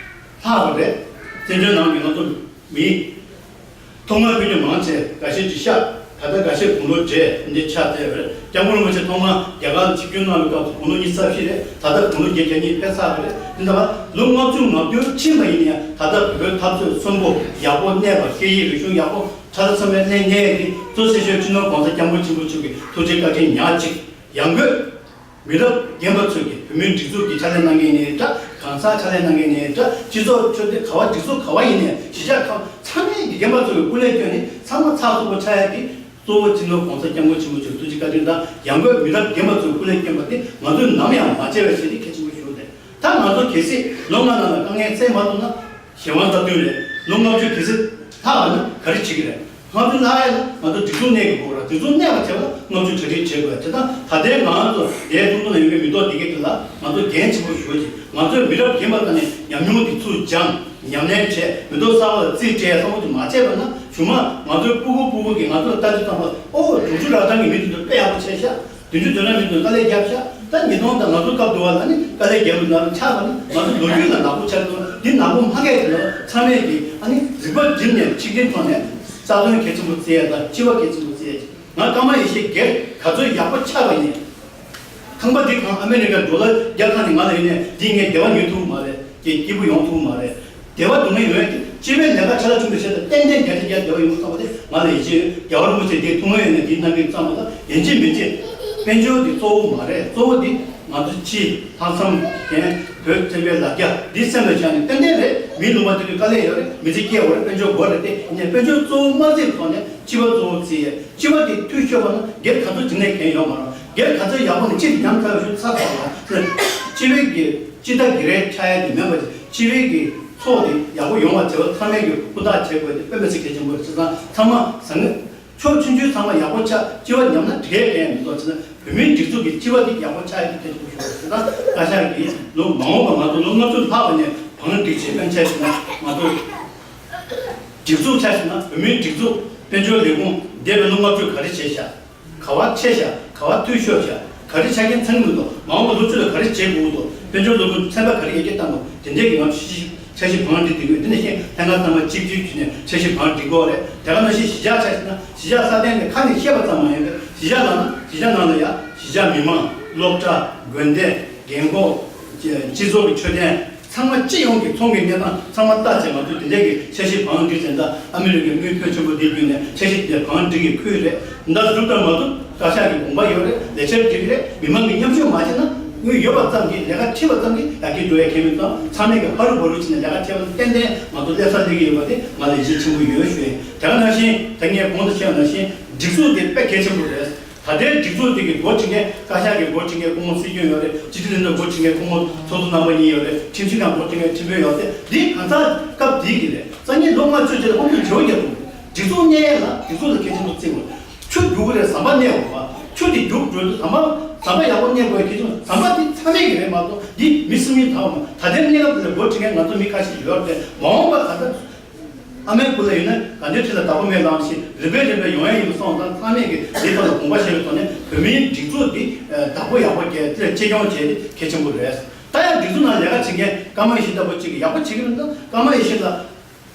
ལྷག་པ་རེད། བཙན་བྱོལ་ནང་གི་ང་ཚོ་མི་ཐོག་མར་ཕེབས་མཁན་མང་ཆེ་འགའ་ཤས་ཀྱིས་ཤག་ད་ལྟ་འགའ་ཤས་དགུང་ལོ་བགྲེས་འདི་ཆགས་བསྡད་པ་རེད། སྐྱབས་མགོན་རིན་པོ་ཆེ་ཐོག་མར་རྒྱ་གར་ལ་ཆིབས་བསྒྱུར་གནང་བའི་སྐབས་སུ་དགུང་ལོ་ཉི་ཤུ་རྩ་བཞི་རེད། ད་ལྟ་དགུང་ལོ་བརྒྱད་བརྒྱ་ཉིས་ཕེབས་ཚར་བ་རེད། འདི་འདྲ་བ་ལོ་ལྔ་བཅུ་ང་བདུན་ཕྱིན་པ་ཡིན་ན་ཡང་ད་ལྟ་བོད་འཐབ་རྩོད་གསོན་པོ་ཡག་པོ་གནས་པ། སྐད་ཡིག་རིག་གཞུང་ཡག་པོ་ཁྲ་ཁྲ་ཚང་མས་གནས་གནས་ཡག་གི་གཙོ་ཆེ་ཤོས་སྤྱི་ནོར་༸གོང་ས་༸སྐྱབས་མགོན་ཆེན་པོ་མཆོག་གི་ཐུགས་རྗེ་བཀའ་དྲིན་ཉག་གཅིག་ཡང་སྒོས། མི་རབས་རྒན་པ་ཚོས་ཀྱི་བོད་མིའི་སྒྲིག་འཛུགས་ཀྱི་ཕྱག་ལས་གནང་མཁན་ཡིན་ནའི་འདྲ། གང་ཟག་ཕྱག་ལས་གནང་མཁན་ཡིན་ནའི་འདྲ། སྤྱི་ཚོགས་ཆོས་སྡེ་ག་བ་སྒྲིག་འཛུགས་ག་བ་ཡིན་ནའི་གཞིས་ཆགས་ཁག་ཚང་མས་ཀྱི་རྒན་པ་ཚོ་གི་སྐུ་ལས་བསྐྱོན་ནས་ཚང་མ་ཚགས་ཚུད་པོ་ཆགས་ཡ་དེ་གཙོ་བོ་སྤྱི་ནོར་༸གོང་ས་༸སྐྱབས་མགོན་ཆེན་པོ་མཆོག་ཐུགས་རྗེ་བཀའ་དྲིན་དང་། ཡང་སྒོས་མི་རབས་རྒན་པ་ཚོའི་སྐུ་ལས་བསྐྱོན་པ་དེ་ང་ཚོས་ནམ་ཡང་མ་བརྗེད་པ་ཞིག་དེ་གལ་ཆེན་པོ་ཞིག་རེད། ད་ང་ཚོ་གལ་སྲིད་ལོ་ལྔ་ནང་ལ་དཀའ་ངལ་སེལ་མ་ཐུབ་ན། གཞན་དབང་སྟབས་བསྟུན་རེད། ལོ་ལྔ་བཅུ་གལ་སྲིད་ལྷག་པ་ན་ག་རེ་བྱེད་ཀྱི་རེད། ལྔ་བཅུ་ལྷག་ཡ་ན་ང་ཚོ་སྒྲིག་འཛུགས་གནས་ཀྱི་དགོས་རེད། དེ་ཚོ་གནས་པ་བྱས་པ་ལྔ་བཅུ་གྲ་སྒྲིག་བྱེད་དགོས། དེ་དང་ད་ལྟའི་ང་ཚོ་རྒྱའི་ཐུང་ཐུང་ལ་ཡོད་པའི་མི་ཐོག་འདི་གའི་དེ་ལ་ང་ཚོ་འགན་ཆེན་པོ་ཞུ་གི། ང་ཚོའི་མི་རབས་རྒན་པ་དག་ནས་ཉམས་མྱོང་འདི་ཚུར་སྦྱངས། ཉམས་ལེན་བྱས། མི་ཐོག་གསར་པ་ལ་རྩིས་སྤྲད་བསམ་བློ་དེ་མ་བྱས་པ་ན། གཞུག་མ་ང་ཚོའི་སྤུ་གུ་སྤུ་གུ་གིས་ང་ཚོ་ལ་ལྟ་ཅི་ཙམ་པ། ཨོ། དྲུག་ཅུ་རག་གྲངས་ཀྱི་མི་དེ་ཚོ་དཔེ་ཡག་པོ་བྱས་ཤག་དོན་གཅོད་དོན་གྲུབ་མི་དེ་ཚོ་དཀའ་ལས་བརྒྱབ་ཤག་ད་ཉིས་སྟོང་དང་ང་ཚོ་སྐབས་དུ་བ་ལ་ནི་དཀའ་ལས་བརྒྱབ་པ་ནང་ཆགས་པ་ནི་ང་ཚོ་ལོ་རྒྱུས་ལ་ནག་པོ་ཆགས་འདུག་འདི་ནག་པོ་མ་སྐད་དེ་ལ་ཚང་མས་ཀྱིས་ཨ་ནི་རིག་པ་བསྒྲིམས་ནས་ཆིག་སྒྲིལ་ཐོག་ནས་རྩ་དོན་གལ་ཆེན་པོ་བརྩི་ཡ་དང་སྤྱི་པ་གལ་ཆེན་པོ་བརྩི་ཡ། ང་ཀརྨ་ཡེ་ཤེས་སྒེར་ག་ཚོད་ཡག་པོ་ཆགས་པ་ཡིན། ཁང་པ་འདི་གང་ཨ་མེ་རི་ཀ་ཌོ་ལར་བརྒྱ་ཁ་ནས་ང་ལ་ཡིན་ནས་འདི་ངས་བདེ་བ་ཉོ་ཐུབ་མ་རེད། ཀྱི་སྐྱིད་པོ་ཡོང་ཐུབ་མ་རེད། བདེ་བ་སྡུག་བསྔལ་ཡོད་དེ་སྤྱི་པའི་ལས་ཀ་ཆ་ལ་བཅུག་ནས་བཤད་ན་ཏན་ཏན་བརྒྱ་ཆ་བརྒྱ་བདེ་བ་ཡོང་བསམ་པ་དེ་ང་ལ་ཡིད་ཆེས་ཡོད། རྒྱལ་བ་རིན་པོ་ཆེ་འདི་ཐུགས་སྨོན་ཡོད་ནས་འདི་གནང་གི་བསམ་པ་དང་ཡིན་གཅིག་མིན་གཅིག་དཔལ་འབྱོར་འདི་གཙོ་བོ་མ་རེད། གཙོ་བོ་འདི་ང་ཚོ་སྤྱི་ལྷག་བསམ་ལྡན་བོད་བསྟན་པའི་ལ་རྒྱ་འདི་སེམས་ལ་བཞག་ནས་ཏན་ཏན་རེད། མི་ལུང་པ་དེ་དུས་དཀའ་ལས་ཡོད་རེད། མི་ཚེ་སྐྱེལ་དགོས་རེད། དཔལ་འབྱོར་དགོས་རེད། དེ་ཡིན་ནས་དཔལ་འབྱོར་གཙོ་བོ་མ་བརྩིས་ཐོག་ནས་སྤྱི་པ་གཙོ་བོ་བརྩི་ཡས། སྤྱི་པ་དེ་འཐུས་ཤོར་བ་ན་སྒེར་ག་ཚོད་འཇིགས་ནས་འགན་ཡོད་མ་རེད། སྒེར་ག་ཚོད་ཡག་པོ་ནས་སྤྱི་དེ་ཉམས་ཚར་བའི་ཤུལ་ཚར་ཚར་བ་ན་སྤྱི་པའི་གི་སྤྱི་ཟླ་གི་རེ་ཆགས་ཡ་དེ་མེད་པ་ཅིག་སྤྱི་པའི་གི་ཚོགས་དེ་ཡག་པོ་ཡོང་བ་བྱེད་པ་ཚང་མས་གི་ཧུར་ཐག་བྱེད་དགོས་དེ་དཔེ་མི་སྲིད་གལ་ཆེན་པོ་རེད། བྱས་ཙང་ཚང་མ་ཟང་ངེ་ཕྱོགས་ཆུང་ཆུང་ཚང་མ་ཡག་པོ་ཆགས། སྤྱི་པ་ཉམས་ན་འགྲིག་གས་མི་འདུག་བྱས་ཙང་བོད་མིའི་སྒྲིག་འཛུགས་ཀྱི་སྤྱི་པ་དེ་ཡག་པོ་ཆགས་ཡ་དེ་གལ་ཆེན་པོ་ཞིག་རེད། བྱས་ཙང་བཀའ་ཤག་གིས་ལོ་མ་འོངས་པ་ང་ཚོ་ལོ་ལྔ་བཅུ་ལྷག་པ་ནས་བང་སྒྲིག་བྱེད་པའི་ཆ་ཞིག་ན་ང་ཚོ། སྒྲིག་འཛུགས་ཆ་བཞག་ན་བོད་མིའི་སྒྲིག་འཛུགས་དཔལ་འབྱོར་ལས་ཁུངས་འདས་པའི་ལོ་ལྔ་བཅུར་ག་རེ་བྱས་ཤག་ག་བ་ཆད་ཤག་ག་བ་འཐུས་ཤོར་ཤག་ག་རེ་ཆ་རྐྱེན་ཚང་གི་མི་འདུག་མ་འོངས་པ་ལོ་བཅུ་ལ་ག་རེ་བྱེད་དགོས་འདུག་དཔལ་འབྱོར་ལས་ཁུངས་ཚན་པ་ག་རེ་ཡར་རྒྱས་བཏང་དགོས། དེ་འདྲས་ཀྱི་ང་ཚོ་ཤེས་བཞིན་འཆར་གཞི་བང་སྒྲིག་དེ་དགོས། དེ་ནས་བཤད་ལྷན་ཁང་ཚང་མ་གཅིག་གྱུར་བྱས་ནས་འཆར་གཞི་བང་སྒྲིག་དགོས་རེད། དེ་ག་ནང་བཞིན་གཞིས་ཆགས་ཆ་བཞག་ན་གཞིས་ཆགས་སྲ་བརྟན་དེ་ཁ་ནས་བཤད་པ་ཙམ་མ་ཡིན་པར་གཞིས་ཆགས་ནང་ན་གཞིས་ཆགས་ནང་ལ་ཡ་གཞིས་ཆགས་མི་མང་སློབ་གྲྭ་དགོན་སྡེ་རྒན་འཁོགས་སྤྱི་ཚོགས་ཀྱི་མཆོད་རྟེན། ཚང་མ་སྤྱི་ཡོངས་ཀྱི་ཚོང་གི་གནས་སྟངས་ཚང་མ་ལྟ་བྱས་ང་ཚོས་དེ་འདྲས་ཀྱི་འཆར་གཞི་བང་སྒྲིག་ཟེར། ད་ཨ་མི་རི་ཀའི་དངུལ་ཕོན་ཆེན་པོ་འདི་བརྒྱུད་ནས་འཆར་གཞི་དེ་བང་སྒྲིག་གི་ཁུལ་རེད། ད་སྒྲུབ་དང་མ་སྒྲུབ་བཀའ་ཤག་གི་དགོངས་པ་ཡོད་རེད། ལས་འཆར་སྒྲིག་རེད། མི་མང་གིས་མཉམ་ཞུགས་མ་བྱས་ན་དངུལ་ཡོད་པ་ཙམ་གྱིས་ལས་ཀ་ཁྲིད་པ་ཙམ་གྱིས་ཡར་རྒྱས་འགྲོ་ཡ་གང་ཡང་མེད། ཙང་ཚང་མས་ཀྱི་ཧ་རུ་བ་རུ་བྱས་ནས་ལས་ཀ་བྱས་པ་ཏན་ཏན་ང་ཚོ་སླེབས་ས་སླེབས་ཀྱི་ཡོད་པ་དེ་ང་ལ་ཡིད་ཆེས་ཆེན་པོ་ཡོད་ཞུ་ཡིན། དེ་ག་ནང་བཞིན་ད་ངས་གོང་དུ་བཤད་པ་ནང་བཞིན་སྒྲིག་འཛུགས་དེ་དཔེ་གལ་ཆེན་པོ་རེད། ད་ལྟའི་སྒྲིག་འཛུགས་དེ་གི་འགོ་ཁྲིད་མཁན་བཀའ་ཤག་གི་འགོ་ཁྲིད་མཁན་སྐུ་ངོ་སྲིད་སྐྱོང་ཡོད་རེད། སྤྱི་འཐུས་ལྷན་ཚོགས་འགོ་ཁྲིད་མཁན་སྐུ་ངོ་ཚོགས་གཙོ་རྣམ་པ་གཉིས་ཡོད་རེད། ཁྲིམས་ཞིབ་ཁང་འགོ་ཁྲིད་མཁན་ཁྲིམས་དཔོན་ཡོད་རེད། འདི་གང་ཟག་སྐབས་དེའི་གི་རེད། སང་ཉིན་ལོ་ལྔ་བཅུ་རྗེས་ལ་ཁོང་ཚོས་བྱེད་པ་རྒྱག་དགོས། སྒྲིག་འཛུགས་གནས་ཡས་ལ་སྒྲིག་འཛུགས་ལ་གལ་ཆེན་པོ་བརྩི་དགོས། ཆུ་རྒྱུག་གི་རེད། ཟམ་པ་གནས་དགོས་པ། ཆུ་དེ་རྒྱུག་འགྲོ་དུས་ཟམ་པ་ཟམ་པ་ཡག་པོ་གནས་དགོས་ཡ་གལ་ཆེན་པོ། ཟམ་པ་འདི་ཚང་མས་གི་རེད་མ་གཏོགས་འདི་མི་སུ་མིན་ད་བ་མ། ད་ལྟའི་གནས་སྐབས་དེ་ལ་འགོ་ཁྲིད་མཁན་ང་ཚོ་མི་ཁ་ཤས་ཡོད་རེད། མ་འོངས་པ་ད་ལྟ། ཨ་མའི་སྐུ་ལ་ཡོད་ན་དགའ་ལྡན་ཁྲི་ལ་བདག་པོ་མེད་ལམ་ཞིག་རིམ་པས་རིམ་པས་ཡོང་ཡ་ཡིན་པ་སོང་ཙང་ཚང་མས་ཀྱི་འདི་ཐོག་ལ་དགོངས་པ་བཞེས་པའི་ཐོག་ནས་བོད་མིའི་སྒྲིག་འཛུགས་འདི་བདག་པོ་ཡག་པོ་བརྒྱབ་དེ་ལ་གཅེས་སྐྱོང་བྱས་ཏེ་གལ་ཆེན་པོ་རེད། ད་ཡང་སྒྲིག་འཛུགས་ནང་ལས་ཀ་བྱེད་མཁན་ཀརྨ་ཡེ་ཤེས་ལྟ་བུ་གཅིག་གིས་ཡག་པོ་བྱེད་ཀྱི་མི་འདུག་ཀརྨ་ཡེ་ཤེས་ལ་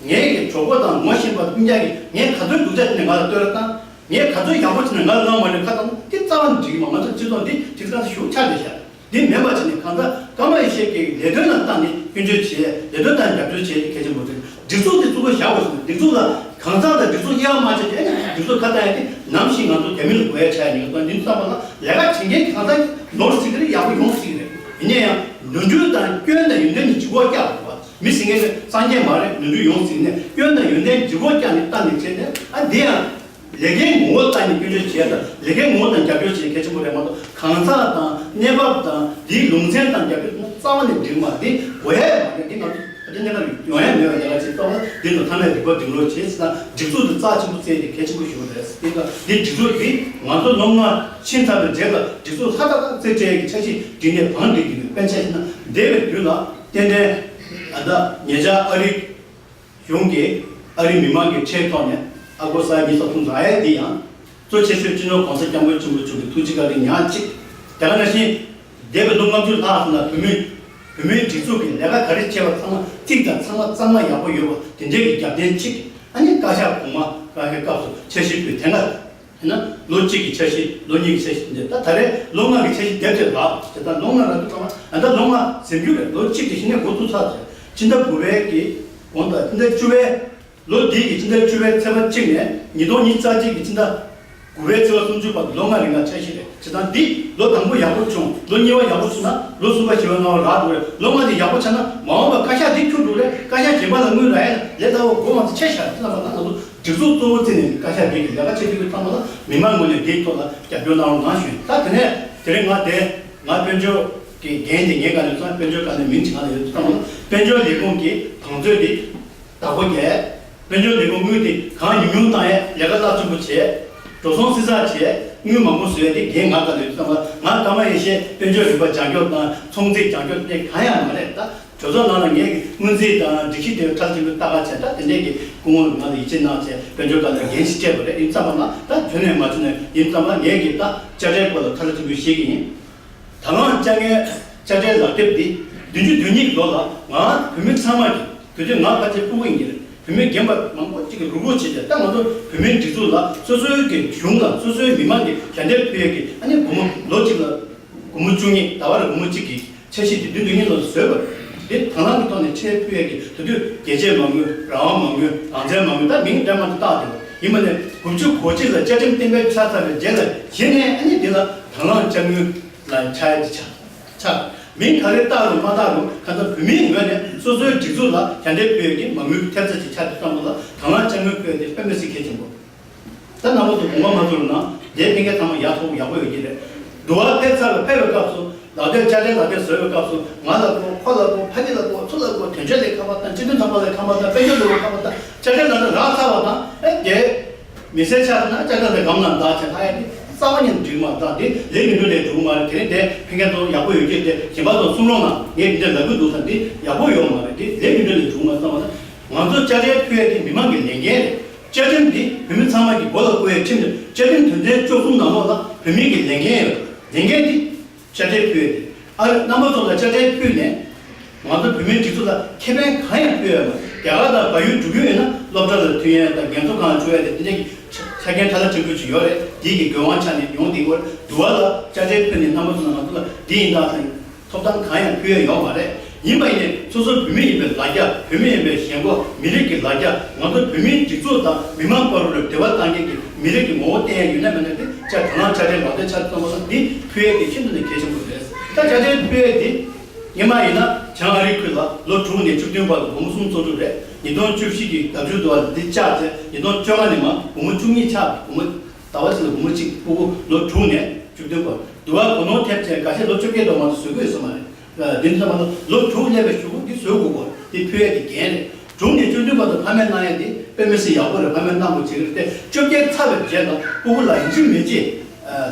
ངའི་གི་གྲོགས་པོ་དང་ངོ་ཤེས་པ་སྤུན་ཀྱག་གིས་ངས་ག་ཚོད་སྡུག་ཅག་བྱས་ནས་ང་ལ་བསྟོད་ར་བཏང་། ངས་ག་ཚོད་ཡག་པོ་བྱས་ནས་ང་ལ་གནང་བ་རེད་ཁ་བཏང་ན་དེ་རྩ་བ་ནས་འགྲིག་གི་མ། ང་ཚོ་སྤྱི་ཚོགས་འདི་དེ་ག་ཚོད་ཞུགས་ཆགས་བསྡད་ཤག་འདི་མིན་པ་བྱས་ནས་གང་ལྟར་ཀརྨ་ཡེ་ཤེས་ཀྱི་ལས་དོན་ལ་བལྟས་ནས་སྐྱོན་བརྗོད་བྱེད། ལས་དོན་དང་རྒྱབ་སྐྱོར་བྱེད་གལ་ཆེན་པོ་རེད། སྒྲིག་འཛུགས་དེ་གཙོ་བོ་བཞག་དགོས་ཟེར་ན་སྒྲིག་འཛུགས་ལ་གང་ཟག་དང་སྒྲིག་འཛུགས་དབྱེ་བ་མ་ཕྱེ་བྱས་ནས་སྒྲིག་འཛུགས་ཁ་བཏང་ཡ་དེ་ནམ་ཞིག་ང་ཚོ་རྒྱ་མི་ལ་དགོས་ཡ་ཆགས་ཡ་ཡིན། ད་འདི་ཚོ་བསམ་པ་ལ་ལས་ཀ་བྱེད་མཁན་གང་ཟག་ནོར་སྲིད་ཀྱི་རེད། ཡག་པོ་ཡོང་སྲིད་ཀྱི་རེད། ཡིན་ན་ཡང་ནོར་འཁྲུལ་དང་སྐྱོན་དང་ཡོན་ཏན་ནི་ལྗིད་ཁོག་བཀྱག་དགོས་པ། མི་ཟེར་མཁན་དེ་སངས་རྒྱས་མ་རེད། ནོར་འཁྲུལ་ཡོང་སྲིད་ནས་སྐྱོན་དང་ཡོན་ཏན་ལྗིད་ཁོག་བཀྱག་ནས་བལྟས་ནས་བྱས་ནས་ཨ་འདི་ཡང་། ལས་ཀའི་ངོ་བོ་ལྟ་ནས་སྐྱོན་བརྗོད་བྱེད་ཡ་དང་ལས་ཀའི་ངོ་བོ་དང་རྒྱབ་སྐྱོར་བྱེད་གལ་ཆེན་པོ་རེད་མ་གཏོགས་གང་ཟག་དང་གནས་བབ་དང་འདིའི་ལུང་ཚན་དང་རྒྱབ་སྐྱོར་རྩ་བ་ནས་འགྲིག་མ་རེད། འདི་དགོས་ཡ་ཡང་མ་རེད། འདི་ང་ཚོ་ད་ལྟ་གནས་སྐབས་ཡོང་ཡ་མེད་པ་ལས་ཀ་ཅིག་གཏོང་ན་འདི་དང་ཐ་ན་རིག་པ་སྒྲིམ་རོགས་བྱེད་ཟེར་ན་སྒྲིག་འཛུགས་འདི་རྩ་ཆེན་པོ་བརྩི་ཡ་དེ་གལ་ཆེན་པོ་ཞིག་རེད། འདི་ལ་འདི་སྒྲིག་འཛུགས་འདི་ང་ཚོ་ལོ་ལྔ་ཕྱིན་ཚར་བའི་རྗེས་ལ་སྒྲིག་འཛུགས་ལྷ་ཐག་ཐག་རྩེ་སྤྲད་ཀྱི་འཆར་གཞི་བསྒྲིགས་ནས་བང་སྒྲིག་གི་ཡོད། དཔེར་ན་ཆ་བཞག་ན་འདས་པའི་དུས་ལ་ཏན་ཏན་ཨ་ད་ཉེ་ཆར་ཨ་རི། གཞུང་གིས་ཨ་རིའི་མི་མང་གི་ཁྲལ་ཐོག་ནས་ཨ་སྒོར་ས་ཡ་ཉི་ཤུ་རྩ་གསུམ་རག་ཡས་འདི་ཡང་གཙོ་ཆེ་ཤོས་སྤྱི་ནོར་༸གོང་ས་༸སྐྱབས་མགོན་ཆེན་པོ་མཆོག་གི་ཐུགས་རྗེ་བཀའ་དྲིན་ཉག་གཅིག་དེ་ག་ནང་བཞིན་འདས་པའི་ལོ་ལྔ་བཅུ་ལྷག་ཙམ་ལ་བོད་མིའི་བོད་མིའི་སྒྲིག་འཛུགས་ཀྱི་ལས་ཀ་ག་རེ་བྱས་པ་ཚང་མ་གཅིག་དང་ཚང་མ་གཙང་མ་ཡག་པོ་ཡོད་པ་དེ་འདྲའི་གི་རྒྱབ་རྟེན་གཅིག་ཨ་ནི་བཀའ་ཤག་གོང་མ་བཀའ་ཤག་སྐབས་སུ་འཆར་གཞི་བཀོད་དེ་སྔ། ཡིན་ན་ལོ་གཅིག་གི་འཆར་གཞི། ལོ་གཉིས་ཀྱི་འཆར་གཞི་འདི་ད་ད་རེས་ལོ་ལྔ་གི་འཆར་གཞི་དེབ་དེ་ལགས་བྱས་ཙང་ལོ་ལྔ་ལ་དུས་ཚང་མ་ད་ལོ་ལྔ་ཟིན་རྒྱུ་རེད། ལོ་གཅིག་དེ་གཞི་ནས་འགོ་བཙུགས་ཚར་ཚེ་ཕྱི་ཟླ་དགུ་པའི་གི་གོང་དང་ཕྱི་ཟླ་བཅུ་པའི་ལོ་འདིའི་གི་ཕྱི་ཟླ་བཅུ་པའི་ཚེས་པ་གཅིག་ནས་ཉིས་སྟོང་ཉི་ཤུ་རྩ་གཅིག་གི་ཕྱི་ཟླ་དགུ་པའི་ཚེས་པ་སུམ་ཅུ་བར་དུ་ལོ་ལྔ་རིང་ལ་འཆར་གཞི་རེད། བྱས་ཙང་འདི་ལོ་དང་པོ་ཡག་པོ་བྱུང་། ལོ་གཉིས་པ་ཡག་པོ་བྱུང་ན་ལོ་གསུམ་པ་བཞི་པ་ལྔ་པ་རག་འགྲོ་རེད། ལོ་ལྔ་དེ་ཡག་པོ་ཆགས་ན་མ་འོངས་པ་བཀའ་ཤག་འདི་འཁྱུར་འགྲོ་རེད། བཀའ་ཤག་གཞན་པ་ལ་དངུལ་རག་ཡ་ལས་སླ་བོ་སྒོ་མང་ཚོ་ཆེ་ཤག་རེད། བྱས་ཙང་ང་ཚོ། སྒྲིག་འཛུགས་གཙོ་བོ་བརྩིས་ནས་བཀའ་ཤག་འདི་གི་ལས་ཀ་བྱེད་དུས་ཚང་མ་ལ་མི་མང་ངོས་ནས་འདིའི་ཐོག་ལ་རྒྱབ་སྐྱོར་གནང་རོགས་གནང་ཞུ། ད་དེ་ནས་དེ་རིང་ང་དེ་ང་དཔལ་འབྱོར་གྱི་འགན་དེ་ངའི་བཀའ་ནས་སོང་། དཔལ་འབྱོར་བཀའ་ནས་མིང་ཅིག་ང་ལ་ཡོད་ཚང་མ་ལ་དཔལ་འབྱོར་ལས་ཁུངས་ཀྱི་བང་མཛོད་དེ་བདག་པོ་བརྒྱབ། དཔལ་འབྱོར་ལས་ཁུངས་དངུལ་དེ་གང་ཉུང་ཉུང་བཏང་ཡས་ལས་ཀ་རླབས་ཆེན་པོ་བྱས། འགྲོ་སོང་བསྲི་ཚགས་བྱས། དངུལ་མང་པོ་བཟོས་ཏེ་འགན་ང་ག་ལོས་བསམ་པ། ང་ཀརྨ་ཡེ་ཤེས་དཔལ་འབྱོར་རིག་པ་སྦྱང་རྒྱུ་དང་ཚོང་རྫས་སྦྱང་རྒྱུ་དེ་གང་ཡང་མ་རེད། ད་གྲོས་ཚོགས་ནང་ལ་ངས་སྔོན་རྩིས་དང་སྒྲིག་གཞི་དེ་མཐར་ཕྱིན་པའི་ལྟ་ག་བྱས། ད་དེ་འདྲས་ཀྱི་སྐུ་ངོ་ང་ལ་ཡིད་ཆེས་གནང་བྱས་དཔལ་འབྱོར་ཁང་ལ་འགན་ཞིག་སྤྲད་པ་རེད། ཡིན་ཙམ་པ་ན་ད་འཇོན་ནས་མ་བྱུང་ནས་ཡིན་ཙམ་པ་ངས་ཀྱི་ད་དཔྱ་ཁྲལ་སྐོར་ལ་ཐ་ལ་ཐུང་ཐུང་ཞིག་གི་ཡིན། དང་བླངས་དཔྱ་དངུལ་དཔྱ་ཁྲལ་ལག་དེབ་འདི་བདུན་ཅུ་དོན་གཉིས་ལོ་ལ་ང་བོད་མི་ཚང་མ་གི་དུས་ཚོད་ང་ཕལ་ཆེར་ཕྲུ་གུ་ཡིན་གྱི་རེད། བོད་མི་རྒན་པ་མང་པོ་གཅིག་གི་རུག་རུག་བྱས་ཏེ། ད་ང་ཚོ་བོད་མིའི་སྒྲིག་འཛུགས་ལ་སོ་སོའི་གི་གཞུང་དང་སོ་སོའི་མི་མང་གི་ཞལ་འདེབས་ཕུལ་ཡས་ཀྱི་ཨ་ནི་སྒོར་མོ་ལོ་གཅིག་ལ་སྒོར་མོ་བཅུ་གཉིས། ཟླ་བ་ལ་སྒོར་མོ་གཅིག་གི་འཆར་གཞི་དེ་བདུན་དོན་གཉིས་ལོ་བཟོས་པ་རེད། དེ་དང་བླངས་ཀྱི་ཐོག་ནས་ཁྲལ་ཕུལ་ཡས་ཀྱི་དུས་ཚོད་རྒྱ་ཆེ་མ་དགོས། རང་དབང་མ་དགོས། རང་བཙན་མ་དགོས། ད་མིང་འདྲ་མ་འདྲ་བཏགས་དེ་ཡིན་པ་ནས་དགུ་བཅུ་གོ་གཅིག་ལ་བཅའ་ཁྲིམས་གཏན་འབེབས་ཆགས་ཚར་བའི་རྗེས་ལ་གཞི་ནས་ཨ་ནི་འདི་ལ་དང་བླངས་དཔྱ་དངུལ་ལ་ཆགས་ཡས་ཀྱི་ཆགས། ཆགས། མིང་ག་རེ་བཏགས་རུང་མ་བཏགས་རུང་གང་ལྟར་བོད་མིའི་ངོས་ནས་སོ་སོའི་སྒྲིག་འཛུགས་ལ་ཞལ་འདེབས་ཕུལ་ཡས་ཀྱི་མ་དངུལ་ཐེབས་རྩ་ཅིག་ཆགས་དུས་ཙམ་པ་ལ་དང་བླངས་དཔྱ་དངུལ་ཕུལ་ཡས་དེ་དཔེ་མི་སྲིད་གལ་ཆེན་པོ། ད་རྣམ་པ་ཚོ་དགོངས་པ་མ་ཚོམ་ན་དེའི་ཕན་ཁེ་ཚང་མ་ཡག་ཐོག་ཡག་པོ་ཡོད་ཀྱི་རེད། འདུལ་བ་ཕེབས་ཚར་བ་ཕེབས་པའི་སྐབས་སུ་ལག་དེབ་དཔྱ་ཁྲལ་ལག་དེབ་བཟོ་བའི་སྐབས་སུ་ང་ལ་དགོས། ཁོ་ལ་དགོས། ཕ་གི་ལ་དགོས། ཚུར་ལ་དགོས། དོན་གཅོད་ལས་ཁ་པར་དང་སྤྱི་མཐུན་ཚོགས་པ་ལ་ཁ་པར་དང་དཔལ་འབྱོར་ལ་ཁ་པར་དང་དཔྱ་ཁྲལ་ལག་དེབ་རག་ཚར་བ་དང་ཨེ་དེ། མི་སེར་ཆགས་ན་ལྕགས་ཐག་དེ་སྒམ་ནང་བདག་བྱས་ལྷག་ཡ་དེ་རྩ་བ་ཉིད་ནས་འགྲིག་མ་རེད། ད་དེ་ལས་མི་འགྲོ་ལས་འགྲོ་གི་མ་རེད། དེ་རིང་དེ་ཕན་ཁེ་ཚོ་ཡག་པོ་ཡོད་ཀྱི་རེད། དེ་གཞན་པ་ཚོ་གསུང་རོགས་གནང་། ངས་འདི་འདྲ་ལབ་ཀྱི་འདུག་ཟེར། འདི་ཡག་པོ་ཡོད་མ་རེད། དེ་ལས་མི་འགྲོ་ལས་འགྲོ་གི་མ་རེད། བསམ་པ་ན་ང་ཚོ་དཔྱ་ཁྲལ་ཕུལ་ཡ་དེ་མི་མང་གི་ལས་འགན་རེད། བཅའ་ཁྲིམས་འདི་བོད་མི་ཚང་མ་གི་མགོ་ལ་བཀོད་ཡ་ཁྲིམས་རེད། བཅའ་ཁྲིམས་དོན་ཚན་བཅུ་གསུམ་ནང་ལོགས་ལ་བོད་མི་གི་ལས་འགན་ཡོད། ལས་འགན་འདི་དཔྱ་ཁྲལ་ཕུལ་ཡ་དེ། ཨ་རི་རྣམ་པ་ཚོ་ལ་དཔྱ་ཁྲལ་ཕུལ་ནས་ང་ཚོ་བོད་མིའི་སྒྲིག་འཛུགས་ལ་ཁེ་ཕན་གང་ཡང་ཕུལ་ཡོད་མ་རེད། རྒྱ་གར་དང་བལ་ཡུལ་འགྲོ་རྒྱུ་ཡོད་ན་སློབ་གྲྭ་ལ་ཐོན་ཡས་དང་རྒན་གསོ་ཁང་འགྲོ་ཡས་དང་དེ་འདྲའི་ཆ་རྐྱེན་ཁྲ་ལ་ཁྲིམས་འགལ་ཅིག་ཡོད་རེད། དེའི་གི་དགོས་དབང་ཆ་ནས་ཡོང་དེ་བར་འདུལ་བ་ལ་དཔྱ་ཁྲལ་ཕུལ་ནས་རྣམ་པ་ཚོ་ལ་ང་ཚོ་ལ་འདི་ཡིན་ད་ཟེར་ཐོབ་ཐང་གང་ཡང་ཕུལ་ཡས་ཡོད་མ་རེད། ཡིན་པ་ཡིན་ནས་སོ་སོ་བོད་མི་ཡིན་པའི་ལ་རྒྱ། བོད་མི་ཡིན་པའི་ཞེན་ཁོག་མི་རིགས་ཀྱི་ལ་རྒྱ། ང་ཚོ་བོད་མིའི་སྒྲིག་འཛུགས་དང་མི་མང་བར་ལ་འབྲེལ་བ་བཏང་མཁན་གྱི་མི་རིགས་ཀྱི་ངོ་བོ་བསྟན་ཡས་ཡོད་ན་མེད་ན་དེ་དཔྱ་དང་བླངས་དཔྱ་ཁྲལ་ལག་དེབ་ཆ་ཚང་མ་ལ་འདི་ཕུལ་ཡས་དེ་ཤིན་ཏུ་ནས་གལ་ཆེན་པོ་རེད། ད་དཔྱ་ཁྲལ་ཕུལ་ཡས་དེ། སྔོན་མ་ཡིན་ན་བྱང་ཨ་རིའི་ཁུལ་ལ་ལོ་དྲུག་ནས་བཅུ་བདུན་བར་དུ་སྒོར་མོ་སུམ་ཅུ་སོ་དྲུག་རེད། ཉིས་སྟོང་བཅུ་བཞི་གི་ཟླ་མཇུག་ཏུ་བ་འདི་བཅག་ཚེ་ཉིས་སྟོང་བཅོ་ལྔ་ནས་མར་སྒོར་མོ་བཅུ་གཉིས་ཆགས། སྒོར་མོ་ཟླ་བ་གཅིག་ལ་སྒོར་མོ་གཅིག་ཕྲུ་གུ་ལོ་དྲུག་ནས་བཅུ་བདུན་བར། འདུལ་བ་གོ་ནོར་ཐེབས་ཚེ་འགའ་ཤས་ལོ་བཅོ་བརྒྱད་ཐོག་མ་དུ་བཟོ་དགོས་ཡོད་ས་མ་རེད། འདི་ཚོ་མ་གཏོགས་ལོ་དྲུག་སླེབས་པའི་གཞུག་གུ་འདི་བཟོ་དགོས་གོ། འདི་ཕུལ་ཡས་ཀྱི་འགན་རེད། དྲུག་ནས་བཅུ་བདུན་བར་དུ་ཕ་མས་གནང་ཡས་འདི་དཔེ་མི་སྲིད་ཡག་པོ་རེད། ཕ་མས་གནང་དགོས་བྱེད་ཀྱི་རེད་དེ། བཅོ་བརྒྱད་ཚར་བའི་རྗེས་ལ་ཕྲུ་གུ་ལ་ཡིན་གཅིག་མིན་གཅིག་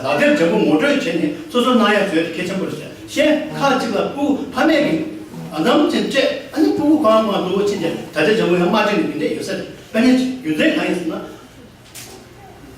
ལག་དེབ་འཇམ་པོ་ངོ་སྤྲོད་བྱས་ནས་སོ་སོ་གནང་ཡ་བཟོས་ཏེ་གལ་ཆེན་པོ་རེད་ཟེར། གཞན་ཁག་ཅིག་ལ་ཕྲུ་གུ་ཕ་མས་ཀྱི་ཨ་འདམ་ཅན་སྤྲད། ཨ་ནི་ཕྲུ་གུ་གང་མང་འདུག་ཕྱིན་ཏེ་ད་ཆ་འཇམ་པོ་ཡང་མ་སྤྲད་ནས་འདི་འདྲས་ཡོད་ས་རེད། དཔེར་ན་རྒྱུ་མཚན་གང་ཡིན་ཟེར་ན།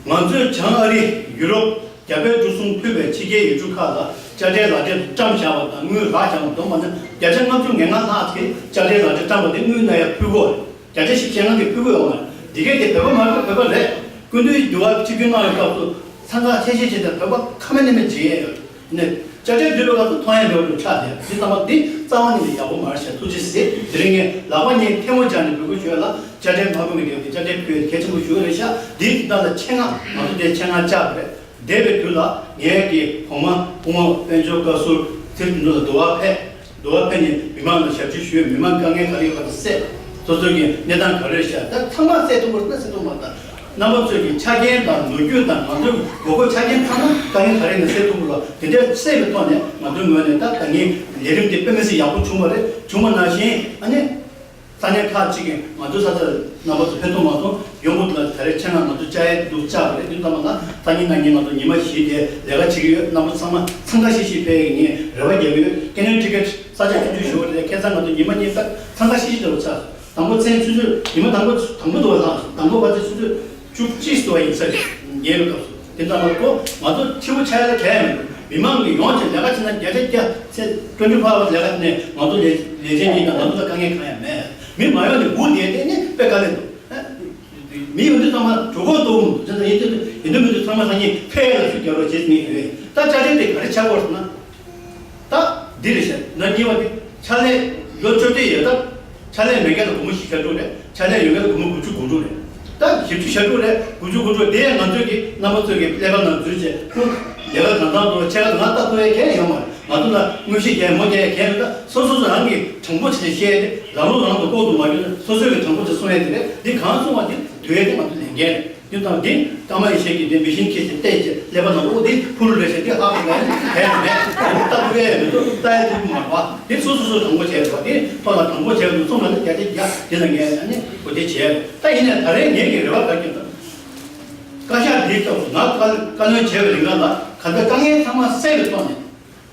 ང་ཚོས་བྱང་ཨ་རི། ཡུ་རོབ། རྒྱ་བལ་འབྲུག་གསུམ་ཕུད་པའི་ཕྱི་རྒྱལ་ཡུལ་གྲུ་ཁག་ལ་དཔྱ་ཁྲལ་ལག་དེབ་བཀྲམ་བཞག་པ་དང་དངུལ་རག་བཞག་པ་བསྡོམས་པ་ན་བརྒྱ་ཆ་ལྔ་བཅུ་ང་ལྔ་ལྷག་ཅིག་དཔྱ་ཁྲལ་ལག་དེབ་བཀྲམ་པ་དེ་དངུལ་ནང་ཡར་ཕུལ་གྱི་ཡོད་རེད། བརྒྱ་ཆ་བཞི་བཅུ་ཞེ་ལྔ་གིས་ཕུལ་གྱི་ཡོད་མ་རེད། འདི་གས་དེ་བོད་པ་མ་རེད། བོད་པ་རེད། སྐུ་མདུན་འདུལ་བ་ཆིབས་བསྒྱུར་གནང་བའི་སྐབས་སུ་འཚང་ཁ་ཤིག་ཤིག་བྱས་ཏེ་བོད་པ་ཁ་མེད་ལག་མེད་བྱེད་ཡས་ཡོད་ནས་དཔྱ་ཁྲལ་བསྡུ་བའི་སྐབས་སུ་མཐོང་ཡས་མེད་པ་ཆགས་ཏེ། འདི་ཚང་མ་འདི་རྩ་བ་ཉིད་ནས་ཡག་པོ་མ་རེད་ཟེར་ཐུགས་རྗེ་གཟིགས། དེ་རིང་ངས་ལག་པ་གཉིས་ཐལ་མོ་སྦྱར་ནས་འབོད་སྐུལ་ཞུ་ཡ་ལ་དཔྱ་ཁྲལ་མ་ཕོག་མཁན་དེ་དཔྱ་ཁྲལ་ཕུལ་ཡ་གལ་ཆེན་པོ་ཞིག་རེད་ཤག་འདིའི་དོན་དག་ལ་ཆེད་མངགས་ང་ཚོ་འདིར་ཆེད་མངགས་བཅར་བ་རེད། འདས་པའི་དུས་ལ་ངའི་གི་གོང་མ་སྐུ་ངོ་དཔལ་འབྱོར་བཀའ་ཟུར་ཚེ་རིང་དོན་གྲུབ་ལགས་འདུལ་བ་ཕེབས། འདུལ་བ་ཕེབས་ནས་མི་མང་ལ་ཞབས་ཕྱི་ཞུས། མི་མང་དཀའ་ངལ་ག་རེ་ཡོད་པ་དེ་སེལ། སོ་སོའི་གི་གནས་སྟངས་ག་རེ་རེད་ཤག་ད་ཚང་མ་སེལ་ཐུབ་པ་རེད་ན་སེལ་ཐུབ་མ་རེད། རྣམ་པ་ཚོས་ཀྱི་ཆ་རྐྱེན་དང་ལོ་རྒྱུས་དང་ང་ཚོའི་དགོས་མཁོ་ཆ་རྐྱེན་ཚང་མ་དཀའ་ངལ་ག་རེ་ཡིན་ན་སེལ་ཐུབ་པ་ལ་དེ་འདྲ་སེལ་བའི་ཐོག་ནས་ང་ཚོའི་ངོས་ནས་ད་ད་ངའི་ལས་རིམ་དེ་དཔེ་མི་སྲིད་ཡག་པོ་བྱུང་བ་རེད། བྱུང་བ་ནང་བཞིན་ཨ་ནི། ས་གནས་ཁག་ཅིག་གི་ང་ཚོའི་ས་ཆར་རྣམ་པ་ཚོ་ཕེབས་ཐུབ་མ་སོང་། ཡོང་གི་འདུག་ལ་ད་རེས་ཆེད་མངགས་ང་ཚོ་བཅར་ཡས་འདུག་བཅར་བ་རེད། དེ་ཙམ་པ་ན་སང་ཉིན་གནངས་ཉིན་ང་ཚོ་ཉི་མ་བཞི་དེ་ལས་ཀ་བྱེད་ཀྱི་ཡོད། རྣམ་པ་ཚང་མ་འཚང་ཁ་ཤིག་ཤིག་ཕེབས་ཡས་ངས་རེ་བ་རྒྱག་གི་ཡོད། ཀེ་ནན་ཊི་ཀེཊ་ས་ཆ་ཆུང་ཆུང་ཞིག་རེད། ཁ་སང་ང་ཚོ་ཉི་མ་གཉིས་ཙམ་འཚང་ཁ་ཤིག་ཤིག་འདྲ་བོ་ཆགས་སོང་། དང་པོ་མཚན་ཆུ་ཚོད་ཉི་མ་དང་པོ་དང་པོ་འདུག་བ་ལྷག་སོང་། དང་པོ་བར་དུ་ཆུ་ཚོད་བཅུ་གཅིག་འདུག་བ་ཡིན་ས་རེད། ཉལ་བའི་སྐབས་སུ་དེ་ཙམ་པ་ཁོ་ང་ཚོ་ཕྱི་པོ་ཆགས་ཡ་ལ་གལ་ཡང་མི་འདུག་མི་མང་གིས་ཡོང་བྱས་ལས་ཀ་བྱེད་ན་བརྒྱ་ཆ་བརྒྱ་ཚེ་ཊུ་ཝེན་ཊི་ཕའི་ཝར་ལས་ཀ་བྱེད་ནས་ང་ཚོ་ལས་ལས་བྱེད་གཉིས་དང་ང་ཚོ་ལ་དཀའ་ངལ་གང་ཡང་མེད། མི་མ་ཡོང་ནས་སྒུག་བསྡད་དེ་ནི་དཔེ་དཀའ་ལས་འདུག་མི་ཡོང་དུས་ཚང་མ་གྲོད་ཁོག་ལྟོགས་ཀྱི་འདུག་དེ་ཚོ་ཡིན་དུས་ཡིན་དུས་མི་འདུག་ཚང་མ་སང་ཉིན་ཕེབས་ལ་ཤུགས་རྒྱག་རོགས་བྱེད་ཟེར་ནས་ཡོད། ད་དཔྱ་ཁྲལ་དེ་ག་རེ་ཆགས་ཀྱི་ཡོད་ཟེར་ན། ད་འདི་རེད་ཤག་ན་གཉིས་པ་དེ་ཕྱག་ལས་ལོ་བཅོ་བརྒྱད་ཡོད་ད། ཕྱག་ལས་མེད་མཁན་ལ་སྒོར་མོ་བཞི་བརྒྱ་དྲུག་རེད། ཕྱག་ལས་ཡོད་མཁན་ལ་སྒོར་མོ་དགུ་བཅུ་གོ་དྲུག་རེད། ད་བཞི་བཅུ་ཞེ་དྲུག་རེད། དགུ་བཅུ་གོ་དྲུག་དེ་ང་ཚོས་ཀྱི་རྣམ་པ་ཚོས་ཀྱི་ཀླད་པ་ནང་འཛུལ་བྱས་ཁོ་ལས་ཀ་གང་འཚམ་འདུག་ཆེ་ཁ་ང་ལྟ་ཐུབ་ཡས་གང་ཡང་ཡོད་མ་རེད། ང་ཚོ་ལ་དངོས་གཞི་རྒྱག་མོ་རྒྱག་ཡས་གང་ཡང་ཡོད། ད་སོ་སོ་སོ་རང་གིས་དྲང་པོ་བྱས་བཤད་ཡས་དེ་ལམ་ལུགས་རང་དང་ལྐོག་ཏུ་མ་གྱུར་ན་སོ་སོས་ཀྱི་དྲང་པོ་བྱས་གསུང་ཡས་དེ་རེད། འདི་གང་གསུང་བ་དེ་སྡུག་ཡས་དེ་ང་ཚོ་ལས་འགན་རེད། དེ་དང་དེ་ཀརྨ་ཡེ་ཤེས་ཀྱིས་དེ་མི་ཤིན་ཁྱེར་ཏེ་བལྟས་ཀྱི་ཀླད་པ་ནང་ལོགས་དེ་ཕུ་རུ་རེ་ཞིག་དེ་ཧ་གོ་ལ་ཡང་གལ་མེད། ད་ལྟ་བུ་བས་མི་ཐུབ་ལྟ་ཡ་ཐུབ་མ་རེད་པ། དེ་སོ་སོ་སོ་དྲང་པོ་བྱས་རེད་པ། དེ་ཐོག་ལ་དྲང་པོ་བྱས་འདུག་གསུངས་ན་ནི་བརྒྱ་ཆ་བརྒྱ་དེ་ལ་ངས་ཨ་ནི་གོ་བདེ་བྱས་རེད། ད་ཡིན་ནའི་ད་རེས་ངེད་ཀྱི་རེ་བ་ག་རེ་ཡོད་ན། བཀའ་ཤག་ དེའི་སྐབས་སུ་ང་བཀའ་བཀའ་བློན་བྱས་པའི་རིང་ལ་ལ་ག་ཚོད་དཀའ་ངལ་ཚང་མ་སེལ་བའི་ཐོག་ནས།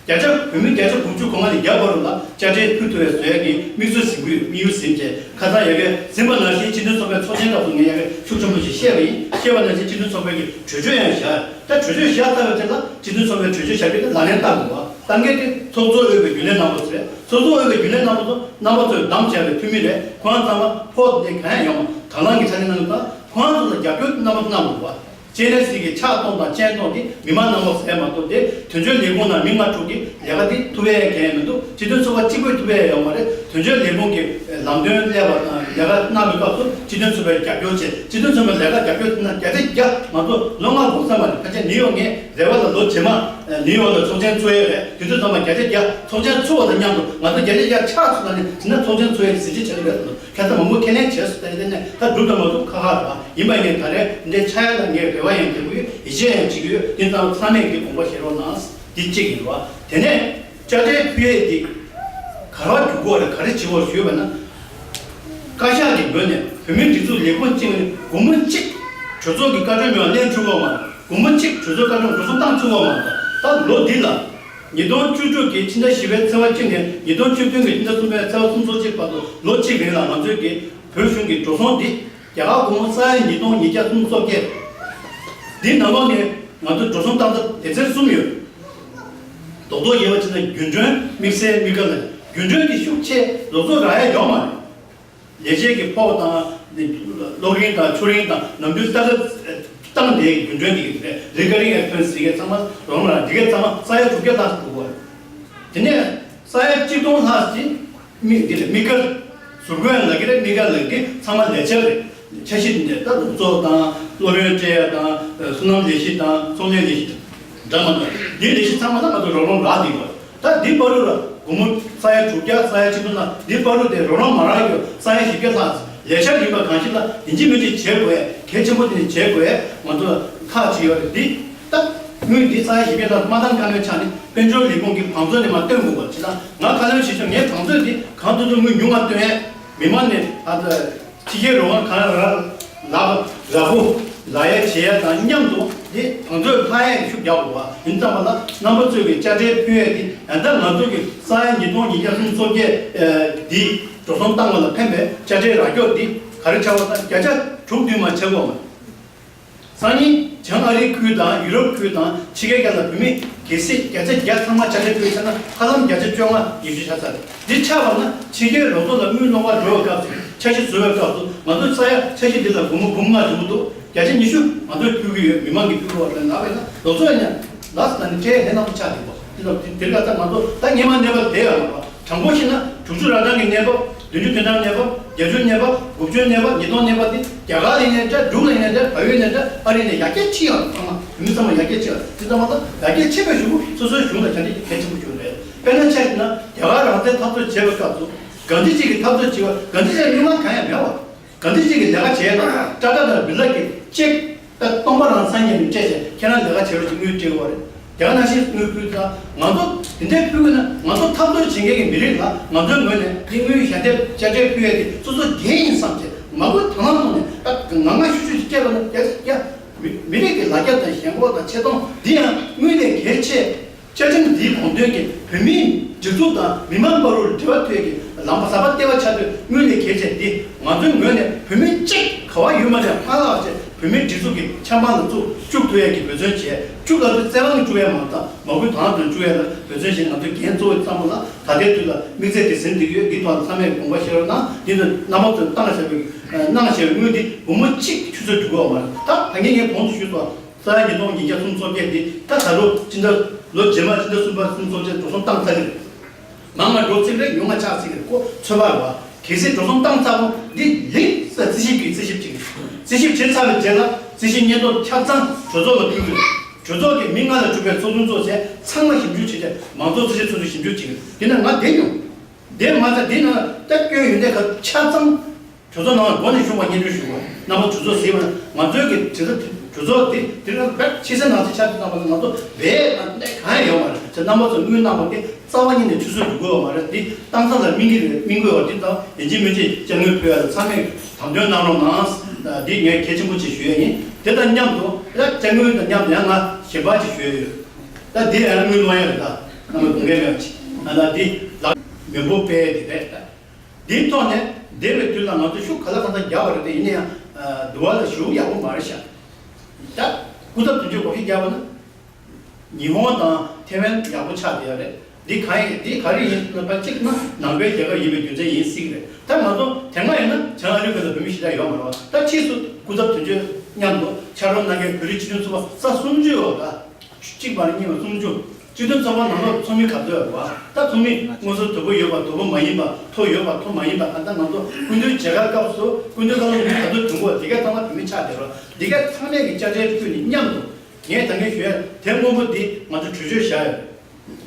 བརྒྱ་ཆ་བོད་མི་བརྒྱ་ཆ་དགུ་བཅུ་གོ་ལྔ་ནས་བརྒྱ་བར་དུ་ལ་དཔྱ་ཁྲལ་ཕུལ་ཐུབ་པའི་བཟོ་ཡ་གི་དམིགས་སུ་ཟིན་དགོས། དམིགས་ཡུལ་ཟིན་བྱས་ཁ་སང་ཡ་གི་ཟིན་པ་ནང་བཞིན་སྤྱི་མཐུན་ཚོགས་པའི་ཚོགས་ཆེན་སྐབས་སུ་ངས་ཡ་གི་ཤུགས་ཆེན་པོ་ཞིག་བཤད་པ་ཡིན། བཤད་པ་ནང་བཞིན་སྤྱི་མཐུན་ཚོགས་པའི་གི་གྲོས་ཆོད་ཡང་བཞག་ད་གྲོས་ཆོད་བཞག་ཚར་བའི་རྗེས་ལ་སྤྱི་མཐུན་ཚོགས་པའི་གྲོས་ཆོད་བཞག་རྒྱུ་དེ་ལག་ལེན་བསྟར་དགོས་པ། བསྟར་མཁན་དེ་ཚོགས་གཙོ་དབུས་པའི་རྒྱུན་ལས་རྣམ་པ་ཚོ་རེད། ཚོགས་གཙོ་དབུས་པའི་རྒྱུན་ལས་རྣམ་པ་ཚོ་རྣམ་པ་ཚོས་བདམས་བྱས་པའི་འཐུས་མི་རེད། ཁོང་ཚང་མ་ཕོགས་དེ་གང་ཡང་ཡོང་མ། དང་བླངས་ཀྱི་ཕྱག་ལས་གནང་གི། ད་ཁོང་ཚོ་ལ་རྒྱབ་སྐྱོར་རྣམ་པ་གནང་དགོས་པ། སྤྱན་རས་གཟིགས་ཀྱི་ཕྱག་སྟོང་དང་སྤྱན་སྟོང་དེ་མི་མང་རྣམ་པ་ཟེར་མ་གཏོགས་དེ་དོན་གཅོད་ལས་ཁུངས་ནང་མི་ལྔ་དྲུག་གིས་ལས་ཀ་དེ་ཐུབ་ཡས་གང་ཡང་མི་འདུག་སྤྱི་མཐུན་ཚོགས་པ་གཅིག་པུས་ཐུབ་ཡས་ཡོད་མ་རེད། དོན་གཅོད་ལས་ཁུངས་ཀྱི་ལམ་སྟོན་སླེབས་པ་དང་ལས་ཀ་གནང་བའི་སྐབས་སུ་སྤྱི་མཐུན་ཚོགས་པས་རྒྱབ་སྐྱོར་བྱས། སྤྱི་མཐུན་ཚོགས་པས་ལས་ཀ་རྒྱབ་སྐྱོར་བྱས་ན་བརྒྱ་ཆ་བརྒྱ་ང་ཚོ་ལོ་ལྔ་འགོར་ས་མ་རེད། ཕལ་ཆེར་ནིའུ་ཡོག་ངས་རེ་བ་ལ་ལོ་རྗེས་མ་ནིའུ་ཡོག་ལ་ཚོགས་ཆེན་ཚོགས་ཡས་རེད། དེ་དུས་ཚང་མ་བརྒྱ་ཆ་བརྒྱ་ཚོགས་ཆེན་ཚོགས་པ་དང་མཉམ་དུ་ང་ཚོ་བརྒྱ་ཆ་བརྒྱ་ཆགས་སོང་ན་ནི་དེ་ན་ཚོགས་ཆེན་ཚོགས་ཡས་ཀྱི་གཟི་བརྗིད་བྱ་གི་རེད་དང་། ཁ་ཚ་མང་པོ་ཁས་ལེན་བྱས་སོང་། ད་དེ་ནས་ད་སྒྲུབ་ད་མ་ཐུབ་ཁ་ཁ་རེད་བ། ཡིན་པ་ངས་ད་རེས་འདི་ཆགས་ཡ་ལ་ངས་རེ་བ་ཡང་བྱེད་ཀྱི་ཡོད། ཡིད་ཆེས་ཡང་བྱེད་ཀྱི་ཡོད། དེ་ཙམ་ཚང་མས་འདི་དགོངས་པ་བཞེས་རོགས་གནང་། འདི་གཅིག་ཡིན་རེད་བ། དེ་ནས་དཔྱ་ཁྲལ་ཕུལ་ཡས་འདི་ག་རེ་བ་རྒྱུག་གི་རེད། ག་རེ་བྱེད་དགོས་ཞུས་པ་ན། བཀའ་ཤག་གི་ངོས་ནས་བོད་མིའི་སྒྲིག་འཛུགས་ལས་ཁུངས་གཅིག་ནས་སྒོར་མོ་གཅིག་གྲོས་ཚོགས་ཀྱི་བཀའ་འཁྲོལ་མེད་པར་ལེན་ཐུབ་ཀྱི་ཡོད་མ་རེད། སྒོར་མོ་གཅིག་གྲོས་ཚོགས་བཀའ་འཁྲོལ་འགྲོ་སོང་བཏང་ཐུབ་ཀྱི་ཡོད་མ་རེད། ད་ལོ་འདི་ལ། ཉིས་སྟོང་བཅུ་དྲུག་གི་ཕྱི་ཟླ་བཞི་པའི་ཚེས་པ་གཅིག་ནས་ཉིས་སྟོང་བཅུ་བདུན་གྱི་ཕྱི་ཟླ་གསུམ་པའི་ཚེས་པ་སུམ་ཅུ་སོ་གཅིག་བར་དུ་ལོ་གཅིག་རིང་ལ་ང་ཚོའི་གི་བོད་གཞུང་གི་འགྲོ་སོང་འདི་རྒྱ་གར་སྒོར་མོ་ས་ཡ་ཉིས་སྟོང་ཉིས་བརྒྱ་སུམ་ཅུ་སོ་བརྒྱད། འདིའི་ནང་ལོགས་ནས་ང་ཚོ་འགྲོ་སོང་བཏང་ས་སྡེ་ཚན་གསུམ་ཡོད། རྡོག་རྡོག་དབྱེ་བ་ཕྱེ་ན་རྒྱུན་གྲོན། དམིགས་བསལ་དམིགས་བཀར་ལ། རྒྱུན་གྲོན་གྱི་ཤུགས་ཆེ་རྡོག་རྡོག་རག་ཡ་ཡོད་མ་རེད། ལས་བྱེད་ཀྱི་ཕོགས་དང་། གློག་རིན་དང་ཆུ་རིན་དང་ནམ་རྒྱུན་ལྟ་སྐབས་བཏང་དེའི་རྒྱུན་གྲོན་དེ་གི་རེད། རི་ཀ་རིང་ཨེག་སི་པེན་སི་དེ་གའི་ཚང་མ་རོགས་རམ་རག་དེ་གའི་ཚང་མ་ས་ཡ་དྲུག་བརྒྱ་ལྷག་ཙམ་འགྲོ་གི་རེད། དེ་ནས་ས་ཡ་གཅིག་སྟོང་ལྷག་ཅིག་དམིགས་འདི་རེད། དམིགས་བཀར། ཟུར་བཀོད་ལབ་ཀྱི་རེད། དམིགས་བཀར་ལབ་ཀྱི་ཚང་མ་ལས་འཆར་རེད། འཆར་གཞི་འདི་འདྲ་ད་རུ་ཚོགས་དང་སློབ་ཡོན་སྤྲད་ཡ་དང་། སོ་ནམ་ལས་གཞི་དང་ཚོང་ལས་ལས་གཞི་དང་། འདྲ་མ་འདྲ་འདིའི་ལས་གཞི་ཚང་མ་ལ་ང་ཚོ་རོགས་རམ་རག་འདི་དགོས། ད་འདི་བར་དུ་ལ་སྒོར་མོ་ས་ཡ་དྲུག་བརྒྱ་ས་ཡ་གཅིག་སྟོང་ལ་འདི་བར་དུ་དེ་རོགས་རམ་མ་རག་རྒྱུ་ས་ཡ་བཞི་བརྒྱ་ལྷག་ལས་འཆར་ཡིན་པ་གང་ཞིག་ལ་ཡིན་གཅིག་མིན་གཅིག་བྱེད་དགོས་ཡ་གལ་ཆེན་པོ་དེ་ནི་བྱེད་དགོས་ཡ་ང་ཚོ་ལ་ཁག་ཅིག་ཡོད་རེད། འདི་ད་དངུལ་འདི་ས་ཡ་བཞི་བརྒྱ་ལྷག་མ་བཏང་ཁ་མོའི་ཆ་ནས་དཔལ་འབྱོར་ལས་ཁུངས་ཀྱི་བང་མཛོད་ནས་མ་བཏོན་དགོས་པ་ཅི་ལ་ང་ཁ་ལོན་བྱེད་ཆོག་ངའི་བང་མཛོད་འདི་གང་ཐུབ་ཐུབ་དངུལ་ཉུང་བ་བཏོན་ཡ་མི་མང་ནས་ཨ་ད། ཕྱི་རྒྱལ་རོགས་པ་གང་ལ་རག་ལག་རག་པོ་ལག་ཡ་བྱེད་ཡ་དང་མཉམ་དུ་དེ་བང་མཛོད་ལྷག་ཡ་ཤུགས་རྒྱག་དགོས་པ་ཡིན་ཙམ་པ་ལ་རྣམ་པ་ཚོས་ཀྱི་དཔྱ་ཁྲལ་ཕུལ་ཡ་དེ་ཡང་ད་ང་ཚོ་གི་ས་ཡ་ཉིས་སྟོང་ཉིས་བརྒྱ་སུམ་ཅུ་སོ་བརྒྱད་འདི་འགྲོ་སོང་བཏང་བ་ལ་ཕན་པའི་དཔྱ་ཁྲལ་རག་སྐྱོར་འདི་ག་རེ་ཆགས་པ་དང་བརྒྱ་ཆ་དྲུག་བདུན་མ་ཆགས་པ་མ། སང་ཉིན་བྱང་ཨ་རིའི་ཁུལ་དང་ཡུ་རོབ་ཁུལ་དང་ཕྱི་རྒྱལ་ཁག་ལ་བོད་མི་གལ་སྲིད་བརྒྱ་ཆ་བརྒྱ་ཚང་མ་དཔྱ་ཁྲལ་ཕུལ་ཚར་ན་ཧ་ལམ་བརྒྱ་ཆ་བཅོ་ལྔ་ཉི་ཤུ་ཆགས་ཚར་རེད། འདི་ཆགས་པ་ན་ཕྱི་རྒྱལ་རོགས་ཚོགས་ལ་དངུལ་སློང་ག་འགྲོ་བའི་སྐབས་སུ་འཆར་གཞི་བཟོ་བའི་སྐབས་སུ་ང་ཚོ་ས་ཡ་འཆར་གཞི་འདི་ལ་སྒོར་མོ་འབུམ་ལྔ་བྱུང་འདུག་བརྒྱ་ཆ་ཉི་ཤུ་ང་ཚོས་ཕུལ་གྱི་ཡོད། མི་མང་གིས་ཕུལ་དགོས་པ་ལ་ལབ་པས་ན་རོགས་ཚོགས་ཡང་ལགས་ལ་ནི་ཁྲལ་ལྷན་ནག་པོ་ཆགས་འདུག་གོ་འདི་ལ་དེ་དེ་ལ་ད་ང་ཚོ་ད་སྔོན་མ་གནས་བབ་བསྡད་ཡོད་མ་རེད། དྲང་པོ་བཤད་ན་དྲུག་ཅུ་རབ་གྲངས་ཀྱི་གནས་བབ། བདུན་ཅུ་དོན་གྲངས་གནས་བབ། བརྒྱད་ཅུ་གནས་བབ། དགུ་བཅུ་གནས་བབ། ཉིས་སྟོང་གནས་བབ་དེ་རྒྱ་གར་ལ་ཡིན་ནའི་འདྲ། འབྲུག་ལ་ཡིན་ནའི་འདྲ། བལ་ཡུལ་ནས་འདྲ། ཨ་རི་ནས་ཡར་རྒྱས་ཕྱིན་ཡོད་རེད། ཚང་མ་མི་ཚང་མ་ཡར་རྒྱས་ཕྱིན་ཡོད་རེད། དེ་ཚང་མ་ད་ཡར་རྒྱས་ཕྱིན་པའི་གཞུག་གུ་སོ་སོའི་གཞུང་ལ་ག་འདྲ་གལ་ཆེན་པོ་བྱུང་རེད། དཔེར་ན་ཆ་བཞག་ན་རྒྱ་གར་རང་བཙན་འཐབ་རྩོད་བྱེད་པའི་སྐབས་སུ་གྷན་དྷི་ཇི་གིས་འཐབ་རྩོད་བྱེད་པ་གྷན་དྷི་ཇི་ལ་དངུལ་ཁང་གང་ཡང་མེད་པ། གྷན་དྷི་ཇི་གིས་ལས་ཀ་བྱས་ན་ཊ་ཊ་དང་བི་ལ་གིས་ཅེག་ད་སྟོང་པ་རང་སང་ཉིན་སྤྲད་བྱས་ཁྱེད་རང་ལས་ཀ་བྱེད་རོགས་ཀྱི་དངུལ་སྤྲད་དགོས་རེད། དེ་ག་ནང་བཞིན་དངུལ་ཕུལ་ཙང་ང་ཚོ་དེ་འདྲའི་ཕུལ་དགོས་ན་ང་ཚོ་འཐབ་རྩོད་བྱེད་མཁན་གྱི་མི་རིགས་ལ་ང་ཚོའི་ངོས་ནས་དེ་དངུལ་ཞལ་འདེབས་དཔྱ་ཁྲལ་ཕུལ་ཡ་དེ་སོ་སོ་འགན་ཡིན་བསམ་བྱས་མ་དགོས་དང་བླངས་ཐོག་ནས་ད་ང་ང་ཤུ་ཤུ་ཞིག་སྤྲད་པ་ན་རྒྱ་རྒྱ་མི་མི་རིགས་ཀྱི་ལ་རྒྱ་དང་ཞེན་ཁོག་དང་ཆེ་མཐོང་འདི་ཡང་དངུལ་ལས་གལ་ཆེ། བཅའ་ཁྲིམས་འདིའི་དགོངས་དོན་གྱིས་བོད་མིའི་སྒྲིག་འཛུགས་དང་མི་མང་བར་དུ་འབྲེལ་བ་མཐུད་ཀྱི་ལམ་ཟབ་པ་སྟེར་བ་ཆགས་དུས་དངུལ་ལས་གལ་ཆེ་འདི་ང་ཚོའི་ངོས་ནས་བོད་མི་གཅིག་ག་བ་ཡོད་མ་རེད་མ་ལགས་ཅེས་བོད་མིའི་སྒྲིག་འཛུགས་ཀྱི་ཆབ་འབངས་ལ་བཙུགས་བཅུག་ཐུབ་ཡས་ཀྱི་འབད་བརྩོན་བྱས། བཅུག་ལབ་དུས་བཙན་དབང་གིས་བཅུག་ཡས་མ་རེད། མ་དགོས་དང་དུ་བཅུག་ཡས་ལ་འབད་བརྩོན་བྱས། ང་ཚོའི་འགན་གཙོ་བོ་བསམ་བློ་ལ་ད་ལྟའི་དུས་ལ་དམིགས་ཚད་དེ་ཟིན་བསྡད་ཡོད། འདི་ཐོག་ལ་ཚང་མས་དགོངས་པ་བཞེས་རོགས་གནང་། འདི་ནི་རྣམ་པ་ཚོས་བཏང་བཞག་པའི་གནང་བཞག་པའི་དངུལ་འདི་སྒོར་མོ་གཅིག་ཆུད་ཟོས་འགྲོ་གི་ཡོད་མ་རེད། ད་ད་གིན་ངས་གོང་དུ་ཞུས་སོང་། ས་ཡ་ཉིས་སྟོང་ཉིས་བརྒྱ་སུམ་ཅུ་སོ་བརྒྱད་འདི་ད་ད་ལོ་སྤྱི་ཟླ་ལོ་རྗེས་མ་སྤྱི་ཟླ་གསུམ་པ་སུམ་ཅུ་སོ་བརྒྱད་འགྲོ་སོང་བཏང་ཚར་གི་རེད། མང་ང་འགྲོ་ཚིག་རེད། ཉུང་ང་ཆག་ཚིག་རེད། ཁོ་ཚོད་དཔག་རེད་བ། གལ་སྲིད་འགྲོ་སོང་བཏང་ཚར་ཁོ་འདི་ལིང་ས་རྩིས་ཞིབ་ཀྱིས་རྩིས་ཞིབ་བྱེད་ཀྱི་རེད། རྩིས་ཞིབ་བྱེད་ཚར་བའི་རྗེས་ལ་རྩིས་ཞིབ་སྙན་ཐོ་ཆ་ཚང་གྲོས་ཚོགས་ལ་ཕུལ་གི་རེད། གྲོས་ཚོགས་ཀྱི་མི་ལྔ་ལ་གྲུབ་པའི་ཚོགས་དྲུང་ཚོ་བྱས་ཚང་མ་ཞིབ་འཇུག་བྱེད་ཆེད་མང་གཙོ་རྩིས་ཞིབ་ཚོགས་འདུ་ཞིབ་འཇུག་བྱེད་ཀྱི་རེད། དེ་ན་ང་བསྡད་མྱོང་། བསྡད་མ་ཚད་དེ་ན་ད་སྐྱོན་ཡོད་ནའི་ཁ་ཆ་ཚང་། གྲོས་ཚོགས་ནང་ལ་འགོ་ནས་ཞུགས་པ་སྙན་སྒྲོན་ཞུ་བ། རྣམ་པ་གྲོས་ཚོགས་ཟེར་བ་ན་ང་ཚོའི་གི་དེ་ཚོ་གྲོས་ཚོགས་དེ་དེ་རིང་བེད་ཕྱི་གསལ་ནང་གསལ་ཆགས་ཀྱི་རྣམ་པ་ང་ཚོ་བེད་ནས་གང་ཡང་ཡོད་མ་རེད་ཟེར། རྣམ་པ་ཚོ་དངུལ་གནང་བ་དེ་རྩ་བ་ཉིད་ནས་ཆུད་ཟོས་འགྲོ་གི་ཡོད་མ་རེད། དེ་བཏང་ས་ལ་སྨིན་གི་རེད། སྨིན་དགོས་པ་དེ་དང་ཡིན་གཅིག་མིན་གཅིག་དཔྱ་དངུལ་ཕུལ་ཡ་ལ་ཚང་མས་དམ་དོན་གནང་རོགས་གནང་། དེ་ངས་གལ་ཆེན་པོ་ཅིག་ཞུ་ཡ་ཡིན། དེ་དང་མཉམ་དུ་ ད་དཔྱ་དངུལ་དང་མཉམ་དུ་ཡང་ང་ཞིབ་པ་ཅིག་ཞུས་ཡོད། ད་འདི་ཡང་དངུལ་སློང་ཡ་རེད། ད་རྣམ་པ་དགོངས་འགལ་མེད་པ་ཅིག་ཨ་ད་འདི་ལག་མི་འབོར་སྤེལ་འདི་རེད། ད་འདིའི་ཐོག་ནས་འདས་པའི་དུས་ལ་ང་ཚོ་ཤུགས་ག་ལ་གང་འཚམ་རྒྱག་པ་རེད། དེ་ཡིན་ན་ཡང་འདུལ་བ་ལ་ཞུགས་ཡག་པོ་མ་རེད་ཤག་ད་སྐུ་ཚབ་དོན་གཅོད་དགོངས་བཞེས་བརྒྱབ་པ་ན། ཉི་ཧོང་དང་ཐེ་ཝན་ཡག་པོ་ཆགས་བསྡད་ཡོད་རེད། འདི་གང་ཡིན། འདི་ག་རེ་ཡིན་ན་ཕལ་ཆེར་ན་ནང་པའི་རྒྱལ་ཁབ་ཡིན་པའི་རྒྱུ་མཚན་ཡིན་སྲིད་ཀྱི་རེད། ད་ང་ཚོ་དེ་སྔ་ཡིན་ན་བྱང་ཨ་རི་ཁུལ་ལ་བོད་མི་ཞེ་དྲག་ཡོད་མ་རེད་བ། ད་ཕྱིས་སུ་སྐུ་ཚབ་དོན་གཅོད་མཉམ་དུ་ཕྱག་རོགས་གནང་མཁན་བོད་རིགས་སྤྱི་མཐུན་ཚོགས་པ་ས་སུམ་ཅུ་ཡོད་པ། གཅིག་མ་རེད། གཉིས་མ་རེད། སུམ་ཅུ། སྤྱི་མཐུན་ཚོགས་པ་ནང་ལོགས་ཚོགས་མི་ག་ཚོད་ཡོད་པ། ད་ཚོགས་མི་དངོས་ཟོག་དོ་པོ་ཡོད་པ་དོ་པོ་མ་ཡིན་པ་མཐོ་ཡོད་པ་མཐོ་མ་ཡིན་པ། ད་ལྟ་ང་ཚོ་སྐུ་མདུན་མཇལ་ཁ་སྐབས་སུ་སྐུ་མདུན་བཀའ་སློབ་མི་ག་ཚོད་བྱུང་གོ། དེ་ག་ཚང་མ་བོད་མི་ཆགས་བསྡད་རོགས། འདི་ག་ཚང་མས་ཀྱི་དཔྱ་ཁྲལ་ཕུལ་ནས་མཉམ་དུ། ངས་ད་གིན་ཞུ་ཡ་དེ་སྔོན་པོ་འདི་ང་ཚོ་གྲོས་ཆོད་བཞག་ཡོད།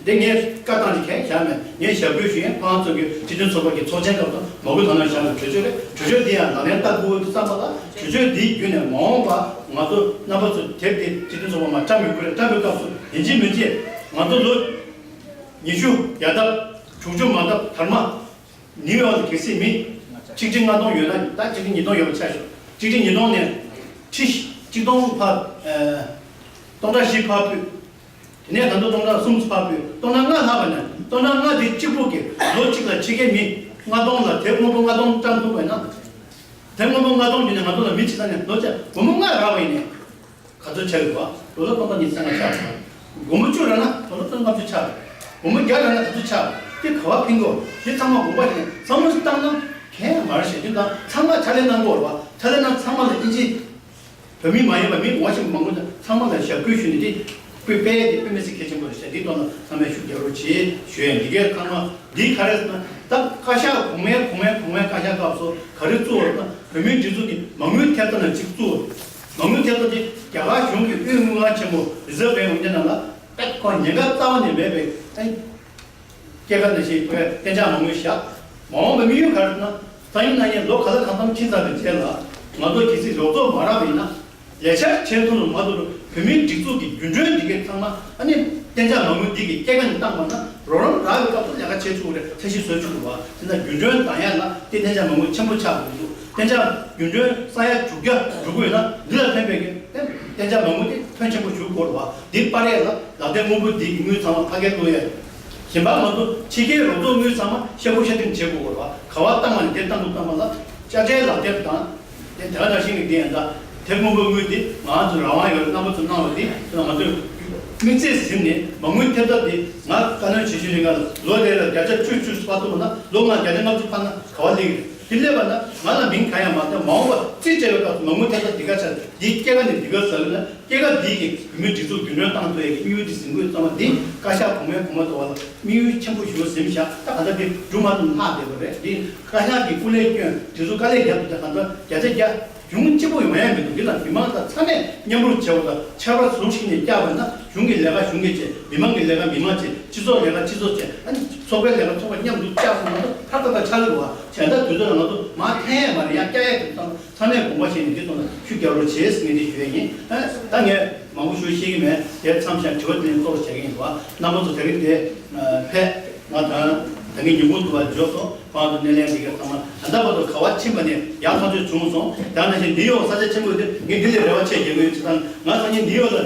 འདི་ངས་བཀའ་བཏང་ནས་གང་བཞག་མེད། ངས་ཞབས་སྐུལ་ཞུ་ཡ་ཁོ་རང་ཚོ་གི་སྤྱི་མཐུན་ཚོགས་པ་གི་ཚོགས་ཆེན་སྐབས་སུ་མ་དགོས་དོ་སྣང་བཞག་པའི་གྲོས་ཆོད་རེད། གྲོས་ཆོད་འདི་ཡང་ལག་ལེན་བསྟར་དགོས་ཀྱི་བསམ་པ་དང་། གྲོས་ཆོད་འདིའི་བརྒྱུད་ནས་མ་འོངས་པ་ང་ཚོ་རྣམ་པ་ཚོ་དེབ་དེ་སྤྱི་མཐུན་ཚོགས་པ་མར་བཀྲམ་ཡོད་ཀྱི་རེད། བཀྲམ་པའི་སྐབས་སུ་ཡིན་གཅིག་མིན་གཅིག་ང་ཚོ་ལོ་ཉི་ཤུ་ཡར་ཐབས་དྲུག་ཅུ་མར་ཐབས་དར་མ། ནིའུ་ཡོག་ལ་གལ་སྲིད་མི་ཆིག་ཁྲི་ལྔ་སྟོང་ཡོད་ན། ད་ཆིག་ཁྲི་ཉིས་སྟོང་ཡོད་པ་ཆ་བཞག་ཆིག་ཁྲི་ཉིས་སྟོང་ནས་ཁྲི་ཆིག་སྟོང་ཕར། ཨ། སྟོང་ཕྲག་བཞི་ཕར་ཕུད། དེ་ནས་ད་དུང་སྟོང་ཕྲག་གསུམ་ཕར་ཕུད། སྟོང་ཕྲག་ལྔ་ལྷག་པ་ནས་སྟོང་ཕྲག་ལྔ་དེ་གཅིག་པུ་གིས་ལོ་གཅིག་ལ་ཕྱི་རྒྱལ་མི་ལྔ་སྟོང་ལ་དེབ་སྔོན་པོ་ལྔ་སྟོང་བཀྲམ་ཐུབ་པ་ཡིན་ན། དེབ་སྔོན་པོ་ལྔ་སྟོང་བརྒྱུད་ནས་ང་ཚོ་ལ་མི་ཇི་ལྟར་ནས་ལོ་གཅིག་སྒོར་མོ་ལྔ་རག་པ་ཡིན་ནའི། ག་ཚོད་ཆགས་ཡོད་པ། ལོ་ལ་སྟོང་ཕྲག་ཉི་ཤུ་རྩ་ལྔ་ཆགས་ཡོད་པ། སྒོར་མོ་བཅུ་རག་ན་ལོ་ལ་སྟོང་ལྔ་བཅུ་ཆགས་ཡོད་པ། སྒོར་མོ་བརྒྱ་རག་ན་ག་ཚོད་ཆགས་པ། དེ་ག་བ་ཕིང་གོ། དེ་ཚང་མ་དགོངས་པ་བཞེས་ནས་བསམ་བློ་ཞིག་བཏང་ན་གང་ཡང་མ་རེད་ཤག་དེ་དང་ཚང་མ་ཕྱག་ལས་གནང་དགོས་རེད་པ། ཕྱག་ལས་གནང་ཚང་མ་ལ་ཨིན་ཇི། བོད་མི་མ་ཡིན་པ་མི་ངོ་ཤེས་པ་མང་པོ་དང་ཚང་མ་ལ་ཞབས་སྐུལ་ཞུས་ནས་དེ་སྐུལ་སྤེལ་དེ་དཔེ་མི་སྲིད་གལ་ཆེན་པོ་རེད་ཤག་འདིའི་ཐོག་ལ་ཚང་མས་ཤུགས་རྒྱག་རོགས་གྱིས་ཞུ་ཡ། འདི་གའི་ཁ་མ་འདི་ག་རེ་ཟེར་ན། ད་བཀའ་ཤག་གོང་མའི་གོང་མའི་གོང་མའི་བཀའ་ཤག་སྐབས་སུ་ག་རེ་བཙུགས་པ་རེད་ན། བོད་མིའི་སྒྲིག་འཛུགས་ཀྱི་མ་དངུལ་ཐེབས་རྩ་ནང་གཅིག་བཙུགས་པ་རེད། མ་དངུལ་ཐེབས་རྩ་དེ་རྒྱ་གར་གཞུང་གི་དབུས་དངུལ་ཁང་ཆེན་པོ་རི་ཛར་བ་བྷེང་གི་ནང་ལ་ཏག་ཁོ་ཉེན་ཁ་རྩ་བ་ནས་མེད་པའི་ཨ། སྐྱེད་ཀ་ནང་བཞིན་བོད་གཏན་འཇགས་མ་དངུལ་བཞག་མ་འོངས་པའི་དམིགས་ཡུལ་ག་རེ་ན། སང་ཉིན་གནངས་ཉིན་ལོ་ག་ལ་གང་འཚམ་ཕྱིན་ཚར་བའི་རྗེས་ལ་ང་ཚོ་གལ་སྲིད་རོགས་ཚོགས་མ་རག་པ་ཡིན་ན། ལས་འཆར་བྱེད་ཐུབ་ལ་མ་ཐུབ་ལ་བོད་མིའི་སྒྲིག་འཛུགས་ཀྱི་རྒྱུན་གྲོན་འདི་གའི་ཚང་མ་ཨ་ནི་གཏན་འཇགས་མ་དངུལ་འདི་གི་སྐྱེད་ཀ་ནས་བཏང་བ་ན་རོགས་རམ་རག་པའི་སྐབས་སུ་ལས་ཀ་བྱེད་ཆོག་གི་རེད། ཚད་གཞི་བཟོ་ཆོག་གི་རེད་བ། དེ་ན་རྒྱུན་གྲོན་འདང་ཡ་ལ་དེ་གཏན་འཇགས་མ་དངུལ་ཆེན་པོ་ཆགས་དགོས་འདུག་གཏན་འཇགས་རྒྱུན་གྲོན་ས་ཡ་དྲུག་བརྒྱ་འགྲོ་དགོས་ན་འདི་ལ་ཕན་པའི་གི་གཏན་འཇགས་མ་དངུལ་དེ་ཕོན་ཆེན་པོ་ཞིག་དགོས་རེད་བ། འདི་སྤར་ཡ་ལ་ལག་དེབ་སྔོན་པོ་འདི་གི་དངུལ་ཚང་མ་ཕ་གིར་བླུག་ཡ། གཞན་པ་ང་ཚོ་ཕྱི་རྒྱལ་རོགས་ཚོགས་དངུལ་ཚང་མ་ཤ་ཁུ་ཤ་ཁྲིམས་བྱེད་དགོས་རེད་བ། ག་བ་བཏང་བ་ནས་དེ་བཏང་དུ་བཏང་བ་ལ་དཔྱ་ཁྲལ་ལག་དེབ་དང་། དེ་དེ་ག་ནང་བཞིན་གྱི་དེ་ཡང་ད་དེབ་སྔོན་པོའི་དངུལ་དེ་ང་ཚོ་རང་དབང་ཡོད་རེད། རྣམ་པ་ཚོ་གནང་བ་དེ་ང་ཚོས་དམིགས་བསལ་ཟིན་ནས་མ་དངུལ་ཐེབས་རྩ་དེ་ང་བཀའ་བློན་ཆེ་ཤོས་ཡིན་ག་ལ་ལོ་རེ་ལ་བརྒྱ་ཆ་བཅུ་བཅུ་སྤར་ཐུབ་པ་ན་ལོ་ལྔ་བརྒྱ་ཆ་ལྔ་བཅུ་སྤར་ན་ག་བ་སླེབས་ཀྱི་རེད། དེ་སླེབས་པ་ན་ང་ལ་མིང་གང་ཡང་མ་བཏོན། མ་འོངས་པ་རྩིས་སྤྲད་པའི་སྐབས་སུ་མ་དངུལ་ཐེབས་རྩ་འདི་ག་ཆགས་འདི་སྐྱེད་ཀ་ནས་འདི་ག་ཟ་ལ་ན། སྐྱེད་ཀ་འདི་གིས་བོད་མིའི་སྒྲིག་འཛུགས་རྒྱུན་གྲོན་བཏང་ཐུབ་ཡས་ཀྱི་དམིགས་ཡུལ་འདི་ཟིན་དགོས་ཙང་མ་འདི་བཀའ་ཤག་གོང་མའི་གོང་མ་ཐོག་ལ་དམིགས་ཡུལ་ཆེན་པོ་ཞིག་ཟིན་བཞག་ད་ག་ད་འདི་སྒྲུབ་མ་ཐུབ་ལྷག་བསྡད་པ་རེད། འདི་བཀའ་ཤག་གི་སྐུ་ལས་སྐྱོན་དེ་ཚོ་དཀའ་ལས་རྒྱབ་འདུག་ད་ག་ད་བརྒྱ་ཆ་བརྒྱ་གཞུང་གཅིག་པོ་ཡོང་ཡ་མི་འདུག་འདི་ལ་མི་མང་དང་ཚང་མས་མཉམ་རུབ་བྱས་པ་དང་ཆབ་ར་ཟུར་ཞིག་ནས་བཀྱག་པ་ན་གཞུང་གི་ལས་ཀ་གཞུང་གིས་བྱེད། མི་མང་གི་ལས་ཀ་མི་མང་བྱེད། སྤྱི་ཚོགས་ལས་ཀ་སྤྱི་ཚོགས་བྱེད། ཨ་ནི་ཚོགས་པའི་ལས་ཀ་ཚོགས་པ་མཉམ་དུ་བཀྱག་སོང་ན་ད་ཕར་ད་ད་ཆགས་ཡོད་བ། བྱས་ད་དུས་ཚོད་ལ་ང་ཚོ་མ་འཐེན་ཡ་མ་རེད། ཡང་བཀྱག་ཡ་གི་ཚང་མ། ཚང་མས་དགོངས་པ་བཞེས་ནས་འདི་ཐོག་ལ་ཤུགས་རྒྱག་རོགས་བྱེད་ཟེར་ངས་འདི་ཞུ་ཡ་ཡིན། ཨ་ད་ངས་མང་པོ་ཞུ་ཤེས་ཀྱི་མེད། དེར་མཚམས་བཞག་དྲི་བ་དེ་ལན་གཙོ་བོ་བྱེད་ཀྱི་ཡིན་པ། རྣམ་པ་ཚོ་དེ་རིང་དེ་ཕེབས། ང་དང་ད་གིན་ཉིན་གུང་དུ་བ་འབྱོར་སོང་། ཁོང་ཚོ་སྣེ་ལེན་འདི་ག་ཚང་མ་ད་ལྟ་བར་དུ་ག་བ་ཕྱིན་པ་ནས་ཡག་ཐག་ཆོད་བྱུང་སོང་། ད་ནང་བཞིན་ནིའུ་ཡོག་ས་ཆ་ཆེན་པོ་དེ་ངས་འདི་ལས་རེ་བ་ཆེ་རྒྱག་གི་ཡོད། ཅི་ད་ང་སང་ཉིན་ནིའུ་ཡོག་ལ་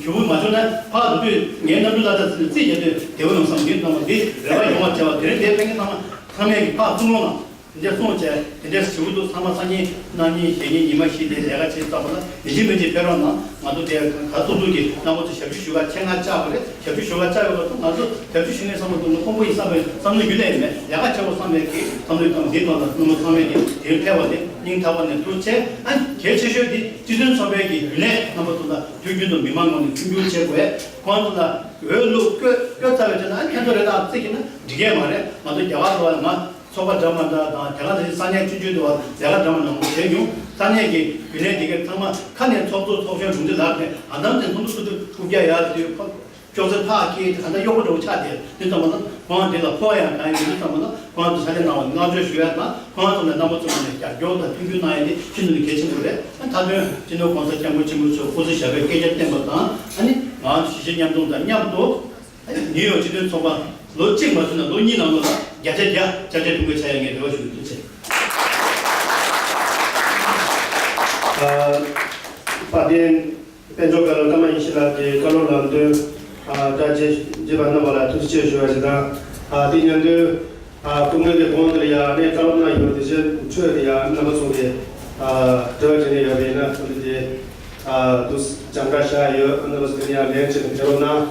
ཞུ་བོ་མ་བྱུང་ན་ཕར་འགྲོ་དུས་ངའི་གནམ་གྲུ་ལ་ད་རྩིས་རྒྱག་དུས་བདེ་བོ་ཡོང་བསམ། འདི་ཚང་མ་འདི་རེ་བ་ཡོང་བ་བྱས་པ། དེ་རིང་དེ་ཕན་གྱི་ཚང་མ་ཚང་མས་ཀྱི་ཕར་གསུང་རོགས་གནང་། དེ་འདྲ་གསུངས་བྱས་དེ་འདྲ་ཞུ་གི་འདུག་ཚང་མ་སང་ཉིན་གནངས་ཉིན་གཞེས་ཉིན་ཉི་མ་བཞི་དེ་ལས་ཀ་བྱེད་ཚར་བ་ལ་ཡིན་གཅིག་མིན་གཅིག་ཕེབས་རོགས་གནང་། ང་ཚོ་དེ་ག་ཐུག་ཐུག་གི་རྣམ་པ་ཚོ་ཞབས་ཞུ་ཞུ་ག་ཆེད་མངགས་བཅར་བ་རེད། ཞབས་ཞུ་ཞུ་ག་བཅར་བའི་སྐབས་སུ་ང་ཚོ་ཞབས་ཞུ་ཞུ་མཁན་ཚང་མ་དུ་ནུ་ཁོང་པོ་ཡིན་བསམ་པའི་བསམ་བློ་རྒྱུན་ལས་ཡིན་མེད། ལས་ཀ་བྱེད་དགོས་བསམ་པའི་གི་བསམ་བློ་དང་འདི་ཐོག་ལ་སྣུམ་ཚང་མས་ཀྱི་དེ་རིང་ཕེབས་པ་དེ་སྙིང་ཐག་པ་ནས་ཐུགས་རྗེ་ཆེ། ཨ་གལ་ཆེ་ཤོས་དེ་སྤྱི་མཐུན་ཚོགས་པའི་གི་རྒྱུན་ལས་རྣམ་པ་ཚོ་ལ་དུས་རྒྱུན་དུ་མི་མང་ངོས་ནས་མཐུན་འགྱུར་བྱེད་དགོས། ཁོང་ཚོ་ལ་འོས་བླུགས་བསྐོས་བསྐོས་ཚར་བའི་རྗེས་ན་ཨ་ཁྱེད་ཚོ་རེ་ད་རྩིས་ཀྱི་ན་འགྲིག་གི་མ་རེད། ང་ཚོ་རྒྱ་གར་དུ་བ་ང་ཚོགས་པ་འདྲ་མ་འདྲ་དང་དེ་ག་ནང་བཞིན་ས་གནས་ཆུང་ཆུང་དུ་བ་ལས་ཀ་འདྲ་མ་འདྲ་མང་པོ་བྱས་མྱོང་། ས་གནས་ཀྱི་རྒྱུན་ལས་དེ་གའི་ཚང་མ་ཁ་ནས་ཚོགས་གཙོ་ཚོགས་གཞོན་དྲུང་ཆེ་ལགས་ནས་ཨ་དམ་དེ་ཚོགས་འདུ་ཚོགས་དུས་རྐུབ་བཀྱག་ཡག་དུས་ཁོ་ཅོག་ཙེ་ཕག་སྐྱེས་དེ་ག་འདྲ་གཡོག་པོ་འདྲ་བོ་ཆགས་དེ་དེ་ཙམ་པ་ན་ཁོང་དེ་ལ་ཕོག་ཡང་གང་ཡིན་དུས་ཙམ་པ་ན་ཁོང་ཚོ་ས་གནས་ནང་བ་བསྔགས་བརྗོད་ཞུ་ཡ་དང་ཁོང་ཚོ་ནས་རྣམ་པ་ཚོ་ནས་རྒྱབ་སྐྱོར་དང་མཐུན་འགྱུར་གནང་ཡ་དེ་ཤིན་ཏུ་ནས་གལ་ཆེན་པོ་རེད། མཐའ་དོན་སྤྱི་ནོར་གོང་ས་སྐྱབས་མགོན་ཆེན་པོ་མཆོག་སྐུ་ཚེ་ཞབས་པད་བསྐལ་བརྒྱར་བརྟན་པ་དང་ཨ་ནི་ང་ཚོ་གཞིས་བྱེས་མཉམ་འཛོམས་དང་མཉམ་དུ། ནིའུ་ཡོག་སྤྱི་མཐུན་ཚོགས་པ་ལོ་གཅིག་མ་ཟིན་ན་ལོ་གཉིས་ནང་ལོགས་ལ་བརྒྱ་ཆ་བརྒྱ་བཅའ་ཁྲལ་ཐོན་དགོས་ཆགས་ཡ་ངས་རེ་བ་ཞུ་གི་འདུག་ཟེར། ཨ། དཔལ་ལྡན་ དཔལ་འབྱོར་བཀའ་བློན་ཀརྨ་ཡེ་ཤེས་ལགས་ཀྱིས་བཀའ་སློབ་ལམ་སྟོན་བཀྲ་ཤིས་རྗེས་པ་གནང་བ་ལ་ཐུགས་རྗེ་ཆེ་ཞུ་བ་ཞིག་དང་། དེ་མཉམ་དུ་སྐུ་ངོ་གི་གོང་དུ་ཡང་ནས་བཀའ་སློབ་གནང་ཡོད་དེ་བཞིན་འཕྲོས་དེ་ཡང་རྣམ་པ་ཚོ་གིས་དྲི་བ་དྲིས་ནས་ཡོད་པས་ན་ཐུགས་རྗེ་དེ་དུ་སྦྱང་བརྡར་བཞག་ཡོད། རྣམ་པ་ཚོ་དེ་ཡང་ལན་གཅིག་དང་ཕེབས་རོགས་གནང་།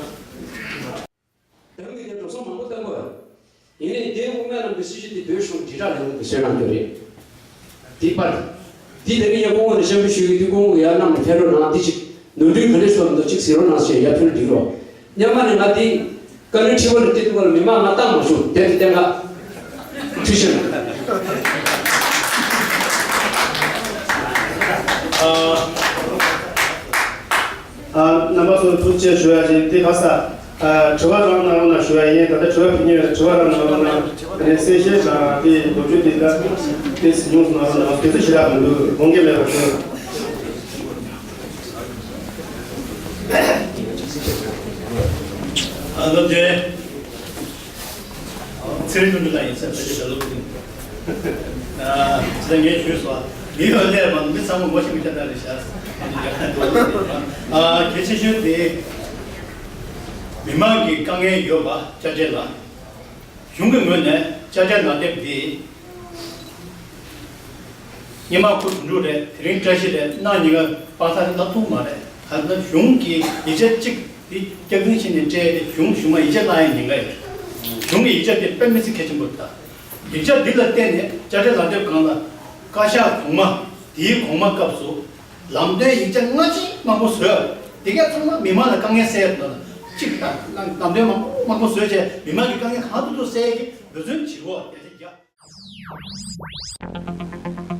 དེ་རིང་གི་དེ་འགྲོ་སོང་མང་པོ་བཏང་དགོས། ཡིན་ནའི་དེ་དབུ་མའི་ལམ་གྱི་སྲིད་བྱུས་དེ་བོད་གཞུང་དྲིལ་བསྒྲགས་ལས་ཁུངས་ཀྱིས་བཟོས་གནང་རྒྱུ་རེད། དེ་པར། འདི་དེ་རིང་ཡང་སྐུ་ངོ་ནས་སྐྱབས་འཇུག་ཞུ་གི་འདུག་སྐུ་ངོ་ཡར་གནང་ནས་ཕེབས་རོགས་གནང་། འདི་ཅིག་ནོར་འཁྲུལ་ག་རེ་བྱུང་འདུག་ཅིག་གཟིགས་རོགས་གནང་ཞེས་ཡར་ཕུལ་འགྲིག་རོགས། སྔོན་མ་ནས་ང་འདི་བཀའ་བློན་ཁྲི་པ་ལ་བལྟས་འདུག་ག་ལ་མི་མང་ང་བཏང་མ་བྱུང་། དེ་དེ་བསྟན་ག་ཐུགས་ཞིབ་གནང་། ཨ། ཨ། རྣམ་པ་ཚོ་ཐུགས་རྗེ་ཆེ་ཞུ་ཡ་ཅིག་དེ་ག་ས། ཨ། དྲི་བ་རང་ནང་ན་ཞུ་ཡ་ཡིན། ད་ལྟ་དྲི་བ་ཕུལ་མཁན་ཡོད་ན་དྲི་བ་རང་ནང་ན་དེ་ནས་གསལ་བཤད་དང་དེ་ལོ་རྒྱུས་དེ་ད་དེ་ཉུང་སུ་ནང་ན་དེ་ཚོ་ཞེ་དྲག་མི་འདུག་དགོངས་འགལ་མེད་པར་ཞུ། ཨ་ལོ་དེ། ཚེ་རིང་ཀུན་ལ་ཡིན་ས་ཕལ་ཆེར་ལོ་ཀུན། ཨ། ཚེ་ངས་ཞུས་སོ། མི་ཡོད་ལས་མ་མི་ཚང་མ་ངོ་ཤེས་མི་ཁྱད་ད་རེད་ཤག་ཨ། གལ་ཆེ་ཤོས་དེ། མི་མང་གི་དཀའ་ངལ་ཡོད་པ་དཔྱ་ཁྲལ་ལ། གཞུང་གི་ངོས་ནས་དཔྱ་ཁྲལ་ལག་དེབ་འདི། སྔོན་མ་ཁོ་དོན་གྲུབ་རེད། དེ་རིང་བཀྲ་ཤིས་རེད། གནང་ཉིན་ཀ་པ་ས་རེད་ལབ་ཐུབ་མ་རེད། ད་ལྟ་གཞུང་གི་ཡིག་ཆ་གཅིག་འདི་སྐྱག་རྫུན་ཕྱིན་ནས་སྤྲད་དེ་གཞུང་གཞུང་མ་ཡིག་ཆ་གནང་ཡ་ཉེན་ཁ་ཡོད། གཞུང་གི་ཡིག་ཆ་དེ་དཔེ་མི་སྲིད་གལ་ཆེན་པོ་རེད་ད། ཡིག་ཆ་འདི་ལ་བརྟེན་ནས་དཔྱ་ཁྲལ་ལག་དེབ་སྒང་ལ་བཀའ་ཤག་གོང་མ་དེའི་གོང་མ་སྐབས་སུ་ལམ་སྟོན་ཡིག་ཆ་སྔ་ཕྱི་མང་པོ་བཟོས། དེ་གས་ཚང་མ་མི་མང་ལ་དཀའ་ངལ་སེལ་ཡ་དང་གཅིག་དང་ལམ་སྟོན་མང་པོ་མང་པོ་བཟོས་བྱས་མི་མང་གི་དཀའ་ངལ་གང་ཐུབ་ཐུབ་སེལ་ཡ་གི་འབད་བརྩོན་བྱེད་དགོས་ཡ་ཆ་རྒྱ།